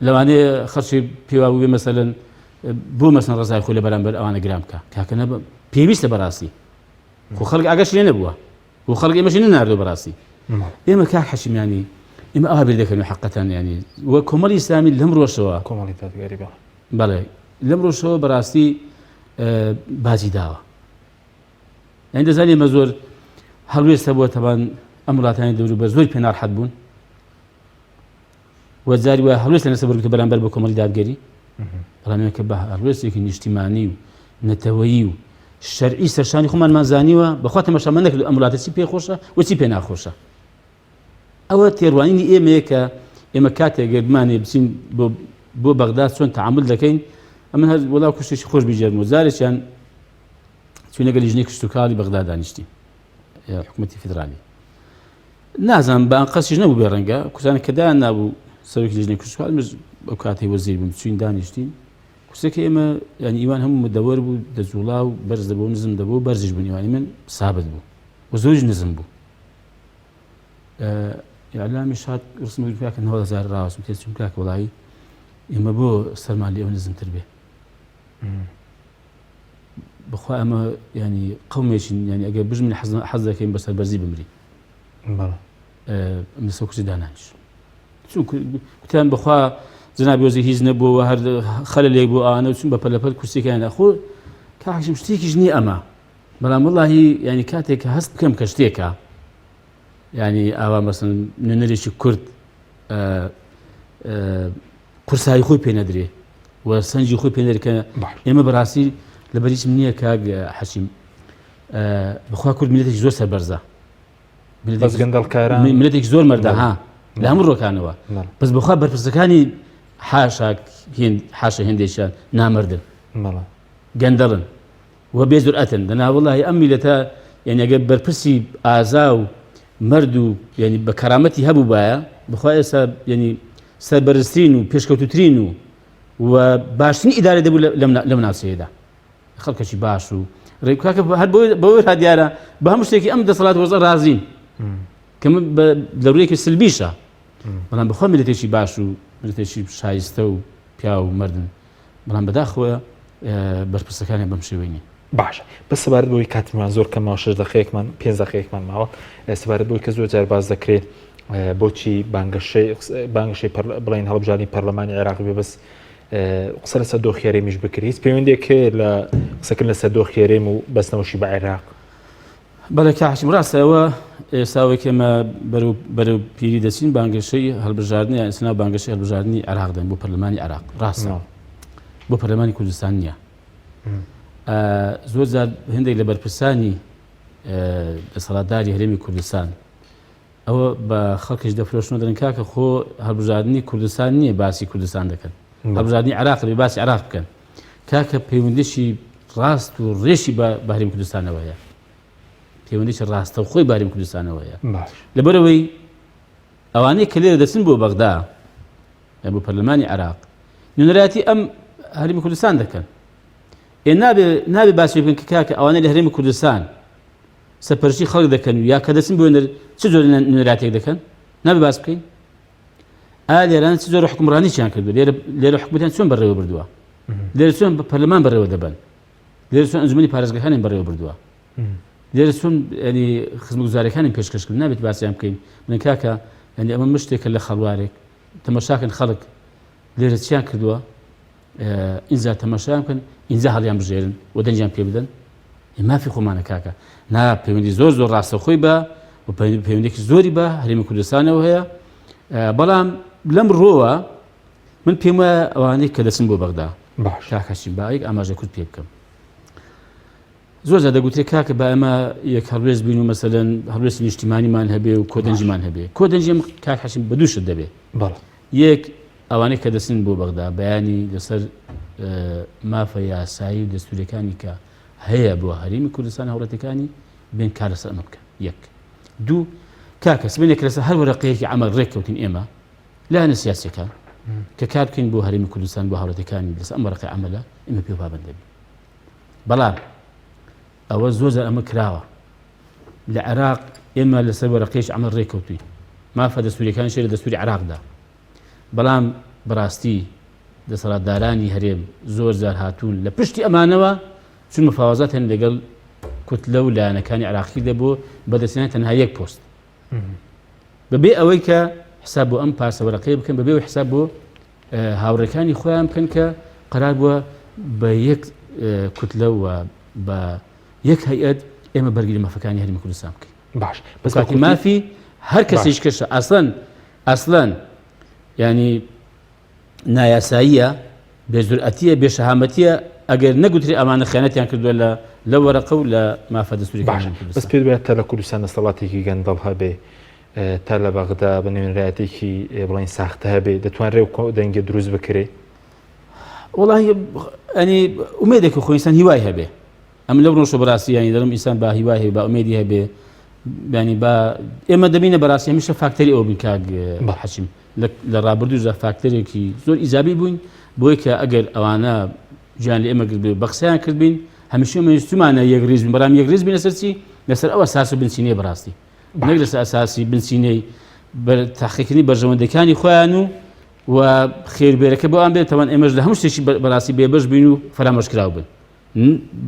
لەوانەیە خەڵکی پێوا بووبێ مەسەلەن بۆ مەسەن ڕزای خۆی لە بەرامبەر ئەوانە گران بکە کاکە نە پێویستە بەڕاستی خۆ خەڵک ئاگەش لێ نەبووە و خەڵک ئێمەشی نەناردووە بەڕاستی ئێمە کاک حەشیمیانی ئێمە ئەوها بیر دەکەن و حەقەتان ینی و کۆمەڵی ئیسلامی لەم ڕۆژەوە کۆمەڵی دادگەری بەڵێ بەڵێ لەم ڕۆژەوە بەڕاستی باجی داوە یعنی دەزانانی ئێمە زۆر هەڵوێست هەبووە تەبان ئەم وڵاتانی دەوروبەر زۆر پێ ناڕحەت بوون و جاری وایە هەڵوێستیان لەسەر وەرگرتووە بەرامبەر بە کۆمەڵی دادگەری بەڵام ئێمە کە بە هەڵوێستێکی نیشتیمانی و نەتەوەیی و شەرعی سەرشانی خۆمانمان زانیوە بەخوا تەماشامان نەکرد ئەم وڵاتە چی پێ خۆشە و چی پێ ناخۆشە ئەوە تێڕوانینی ئێمەیە کە ئێمە کاتێک گەر بمانێ بچین بۆ بۆ بەغدا چۆن تعامل دەکەین ئەمن هەر وەڵا کوشتێکی خۆش بیجێرم و جارێکیان چوینەگە لیژنەی کشتوکاڵی بەغدا دانیشتین حکوومەتی فیدرالی نازانم بە ئەنقەستیش نەبوو بێ ڕەنگە کوردستان کە دایان نابوو سەرۆکی لیژنەی کشتوکاڵ منیش ئەو کاتەی وەزیر بووم چوین دانیشتین کورسەکە ئێمە یعنی ئیوان هەموو مدەوەر بوو دەجوڵا و بەرز دەبوو نزم دەبوو بەرزیش بوو ئیوانی من سابت بوو و زۆریش نزم بوو ئیعلامی شاد ڕسم کاکە 90 هزار ڕاوەستم تێ چوم کاکە وڵایی ئێمە بۆ سەرمان لێ ئەو نزمتر بێ بخوا ئەمە ینی قومێکین ینی ئەگەر بژمین حەز دەکەین بە سەربەرزی بمرین لەسەر کورسی دانانیش چون کوتیان بخوا جنابی وەزیر هیچ نەبووەوە هەر خەلەلێک بۆ ئەوانە و چون بە پەلەپەل کورسیەکەیان خۆ کاکشم شتێکیش نییە ئەمە بەڵام وەڵاهی ینی کاتێک کە هەست بکەم کە شتێکە ینی ئاوا مەسن نوێنەرێکی کورد قورسایی خۆی پێ نەدرێ و سەنجی خۆی پێ نەدرێ کە ئێمە بەڕاستی لەبەر هیچم نییە کاک حەکیم بخوا کورد میللەتێکی زۆر سەربەرزە بەس گەندەڵکاران میللەتێکی زۆر مەردە ها لە هەموو ڕۆکانەوە بەس بخوا بەرپرسەکانی حاشا حاشا هێندێکیان نامەردن گەندەڵن و بێ جورئەتن دەنا وەڵاهی ئەم میلەتە یعنی ئەگەر بەرپرسی ئازا و مەرد و یعنی بە کەرامەتی هەبووبایە بخوا ئێستا یعنی سەربەرزترین و پێشکەوتوترین و و باشترین ئیدارە دەبوو لەم ناوچەیەدا خەڵکەکی باش و ڕێکاکە هەر بۆی را دیارە بە هەموو شتێکی ئەم دەسەڵات وەزە ڕازین کە من لە ڕوویەکی سلبیشە بەڵام بەخوا میلەتێکی باش و میلەتێکی شایستە و پیاو و مردن بەڵام بەداخەوە بەرپرسەکانیان بەم شێوەی نین. باشە بەس سەبارەت بەوەی کاتمان زۆر کەم ماوە شەش دەقەیەکمان پێنج دەقەیەکمان ماوە سەبارەت بەوەی کە زۆر جار باس دەکرێت بۆچی بانگەشەی بانگەشەی بڵێن هەڵبژاردنی پەرلەمانی عێراق بێ بەس. قسە لەسەر دۆخی هەرێمیش بکرێت هیچ پەیوەندێک هەیە لە قسەکردن لەسەر دۆخی هەرێم و بەستنەوەشی بە عێراق؟ بەڵێ کاک حەکیم ڕاستە ئەوە ئێستا وەک ئێمە بەرەو بەرەو پیری دەچین بانگەشەی هەڵبژاردنی یان ئێستا بانگەشەی هەڵبژاردنی عێراق دەن بۆ پەرلەمانی عێراق ڕاستە بۆ پەرلەمانی کوردستان نییە زۆر جار هەندێک لە بەرپرسانی دەسەڵاتداری هەرێمی کوردستان ئەوە بە خەڵکیش دەفرۆشن و دەڵێن کاکە خۆ هەڵبژاردنی کوردستان نییە باسی کوردستان دەکەن هەڵبژاردنی عێراق بێ باسی عێراق بکەن کاکە پەیوەندیی ڕاست و ڕێشی بە بەهریم کوردستانەوە هەیە پەیوەندیی ڕاستەوخۆی باریم کوردستانەوە هەیە لەبەرەوەی ئەوانەی کە لێرە دەچن بۆ بەغدا یان بۆ پەرلەمانی عێراق نوێنەرایەتی ئەم هەرێمی کوردستان دەکەن ئێ نابێ نابێ باسی بکەن کە کاکە ئەوانەی لە هەرێمی کوردستان سەرپەرشتی خەڵک دەکەن و یا کە دەچن بۆ چ جۆرە نوێنەرایەتێک دەکەن نابێ باس بکەین ئا لێران چ جۆرە حکومڕانییان کردو لێرە لێرە حکومەتیان چۆن بەڕێوە بردووە لێرە چۆن پەرلەمان بەڕێوە دەبەن لێرە چۆن ئەنجومەنی پارێزگەکانیان بەڕێوە بردووە لێرە چۆن ینی خزمەتگوزاریەکانیان پێشکەش کرد نابێت باسیان بکەین من کاکە ینی ئەمە مشتێکە لە خەڵوارێک تەمەشاکەن خەڵک لێرە چیان کردووە ئینجا تەمەشایان بکەن ئینجا هەڵیان بژێرن و دەنگیان پێ بدەن مافی خۆمانە کاکە نا پەیوەندی زۆر زۆر ڕاستەخۆی بە و پەیوەندێکی زۆری بە هەرێمی کوردستانەوە هەیە بەڵام لەم ڕۆوە من پێم وایە ئەوانەی کە دەچن بۆ بەغدا باش کاکەشی باەک ئاماژە کورد پێ بکەم زۆر جار دەگوترێ کاکە با ئێمە یەک هەڵوێست بین و مەسەلەن هەڵوێستی نیشتیمانیمان هەبێ و کۆدەنگیمان هەبێ کۆدەنگی ئەم کاک حەشیم بە دوو شت دەبێ بەڵێ. یەک ئەوانەی کە دەچن بۆ بەغدا بەیانی لەسەر مافە یاسایی و دەستوریەکانی کە هەیە بۆ هەرێمی کوردستان هاوڵاتیەکانی بێن کار لەسەر ئەمە بکەن یەک دوو کاکە سبەینێک لەسەر هەر وەرەقەیەکی عەمەل ڕێککەوتین ئێمە لایەنە سیاسیەکان کە کار بکەین بۆ هەرێمی کوردستان بۆ هاوڵاتیەکانی لەسەر ئەم وەرەقەی عەمەلە ئێمە پێ پابەند دەبین بەڵام ئەوە زۆر جار ئەمە کراوە لە عێراق ئێمە لەسەر وەرەقەیش عەمەل ڕێککەوتوین مافە دەستوریەکانیش لە دەستوری عێراقدا بەڵام بەڕاستی دەسەڵاتدارانی هەرێم زۆر جار هاتوون لە پشتی ئەمانەوە چون مفاوەزات هەن لەگەڵ کوتلە و لایەنەکانی عێراقی دە بۆ بەدەستهێنانی تەنها یەک پۆست بەبێ ئەوەی کە حساب بۆ ئەم پارچە وەرەقەیە بکەن بەبێ حساب بۆ هاوڕێکانی خۆیان بکەن کە قەرار بووە بە یەک کوتلە و بە یەک هەیئەت ئێمە بەرگری مافەکانی هەرێمی کوردستان بکەین. باش بەس کاتی مافی هەر کەسیش کەشە ئەسڵەن ئەسڵەن ینی نایاساییە بێجورئەتیە بێشەهامەتیە ئەگەر نەگوترێ ئەمانە خیانەتیان کردووە لە لە وەرەقە و لە مافە دەستوریەکانی باش بەس پێت وایە تا لە کوردستان دەسەڵاتێکی گەندەڵ هەبێ تا لە بەغدا بە نوێنەرایەتێکی بڵێن ساختە هەبێ دەتوانرێ و دەنگێ دروست بکرێ؟ وەڵاهی ئەنی ئومێدێک خۆ ئینسان هیوای هەبێ ئەم لەو ڕۆژە بەڕاستی ینی دەڵم ئینسان با هیوای هەبێ با ئومێدی هەبێ ینی با ئێمە دەبینە بەڕاستی هەمیشە فاکتەری ئەوە بین کاک حەچیم لە ڕابردووشدا فاکتەرێکی زۆر ئیجابی بووین بۆی کە ئەگەر ئەوانە گیان لە ئێمە گرت بە قسەیان کردبین هەمیشە مەویستمانە یەکڕیز بین بەڵام یەکڕیز بین لەسەر چی لەسەر ئەو ئەساس و بنچینەیە بەڕاستی نەک لەسەر ئەساسی بنچینەی تاقیکردنی بەرژەوەندەکانی خۆیان و و خێربێرەکە بۆ ئەم بێت تەوان ئێمەش لە هەموو شتێکی بەڕاستی بێبەش بین و فەرامۆشکراو بن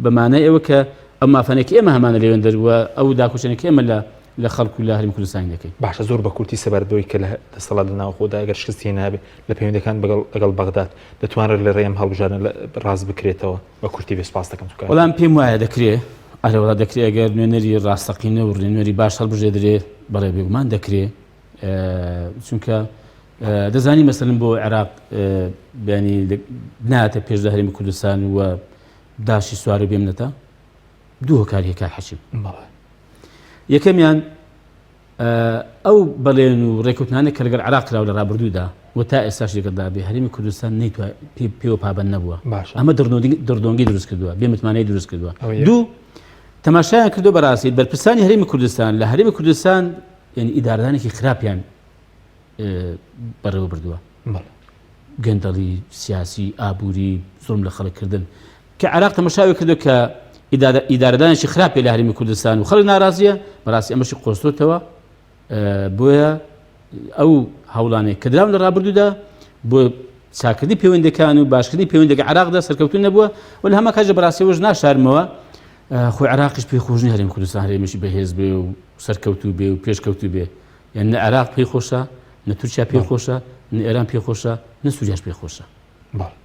بە مانای ئەوە کە ئەو مافانەی کە ئێمە هەمانە لەوێندەر و ئەو داکۆکیانەی کە ئێمە لە لە خەڵک و لە هەرێمی کوردستانی دەکەین. باشە زۆر بە کورتی سەبارەت بەوەی کە لە دەسەڵات لە ناوخۆدا ئەگەر شکستی هێنابێ لە پەیوەندیەکان بەگەڵ لەگەڵ بەغداد دەتوانرێت لە ڕێی ئەم هەڵبژاردنە لە ڕاست بکرێتەوە بە کورتی بێ سوپاس دەکەم چونکە وەڵام پێم وایە دەکرێ ئەرێ وەڵا دەکرێ ئەگەر نوێنەری ڕاستەقینە و نوێنەری باش هەڵبژێردرێ بەڵێ بێگومان دەکرێ چونکە دەزانی مەسەلەن بۆ عێراق بیانی ناتە پێش لە هەرێمی کوردستان و داشی سوار و بێمنەتە دوو هۆکاری هەیە کاک حەکیم یەکەمیان ئەو بەڵێن و ڕێکوتنانە کە لەگەڵ عراق کراوە لە ڕابردوودا و تا ئێستاش لەگەڵدا بێ هەرێمی کوردستان نەیتوان پێوە پابند نەبووە ئەمە دڕدۆنگی دروست کردووە بێ متمانەی دروست کردووە دوو تەماشایان کردو بەڕاستی بەرپرسانی هەرێمی کوردستان لە هەرێمی کوردستان یعنی ئیدارەدانێکی خراپیان بەڕێوە بردووە گەندەڵی سیاسی ئابووری زۆرم لە خەڵک کردن کە عراق تەمەشاوی کردو کە ئیدارەدانێکی خراپی لە هەرێمی کوردستان و خەڵک ناڕازیە بەڕاستی ئەمەشی قۆستۆتەوە بۆیە ئەو هەوڵانێک کە دراون لە ڕابردوودا بۆ چاکردنی پەیوەندەکان و باشکردنی پەیوەندەکە عراقدا سەرکەوتون نەبووە و لە هەمە کاژە بەڕاستیەوەش ناشارمەوە خۆی عراقیش پێی خۆش نیە هەرێمی کوردستان هەرێمیشی بەهێز بێ و سەرکەوتوو بێ و پێشکەوتوو بێ یان نە عێراق پێی خۆشە نە تورکیا پێی خۆشە نە ئێران پێی خۆشە نە سووریاش پێی خۆشە.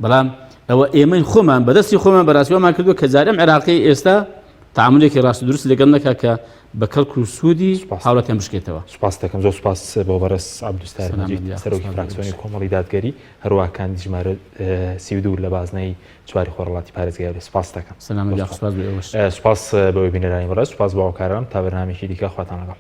بەڵام ئەوە ئێمەین خۆمان بەدەستی خۆمان بەڕاستی وامان کردووە کە جارێ ئەم عێراقی ئێستا تعاملێکی ڕاست و دروست لەگەڵ نەکا کە بە کەڵک و سوودی هاوڵاتیان بشکێتەوە. سوپاس دەکەم زۆر سوپاس بۆ بەڕێز عەبدولستار مەجید سەرۆکی فراکسیۆنی کۆمەڵی دادگەری هەروەها کاندید ژمارە 32 لە بازنەی چواری خۆرهەڵاتی پارێزگای هەولێر سوپاس دەکەم. سەلامەت بی سوپاس بۆ ئێوەش. سوپاس بۆ بینەرانی بەڕێز سوپاس بۆ هاوکارانم تا بەرنامەیەکی دیکە خواتان لەگەڵ.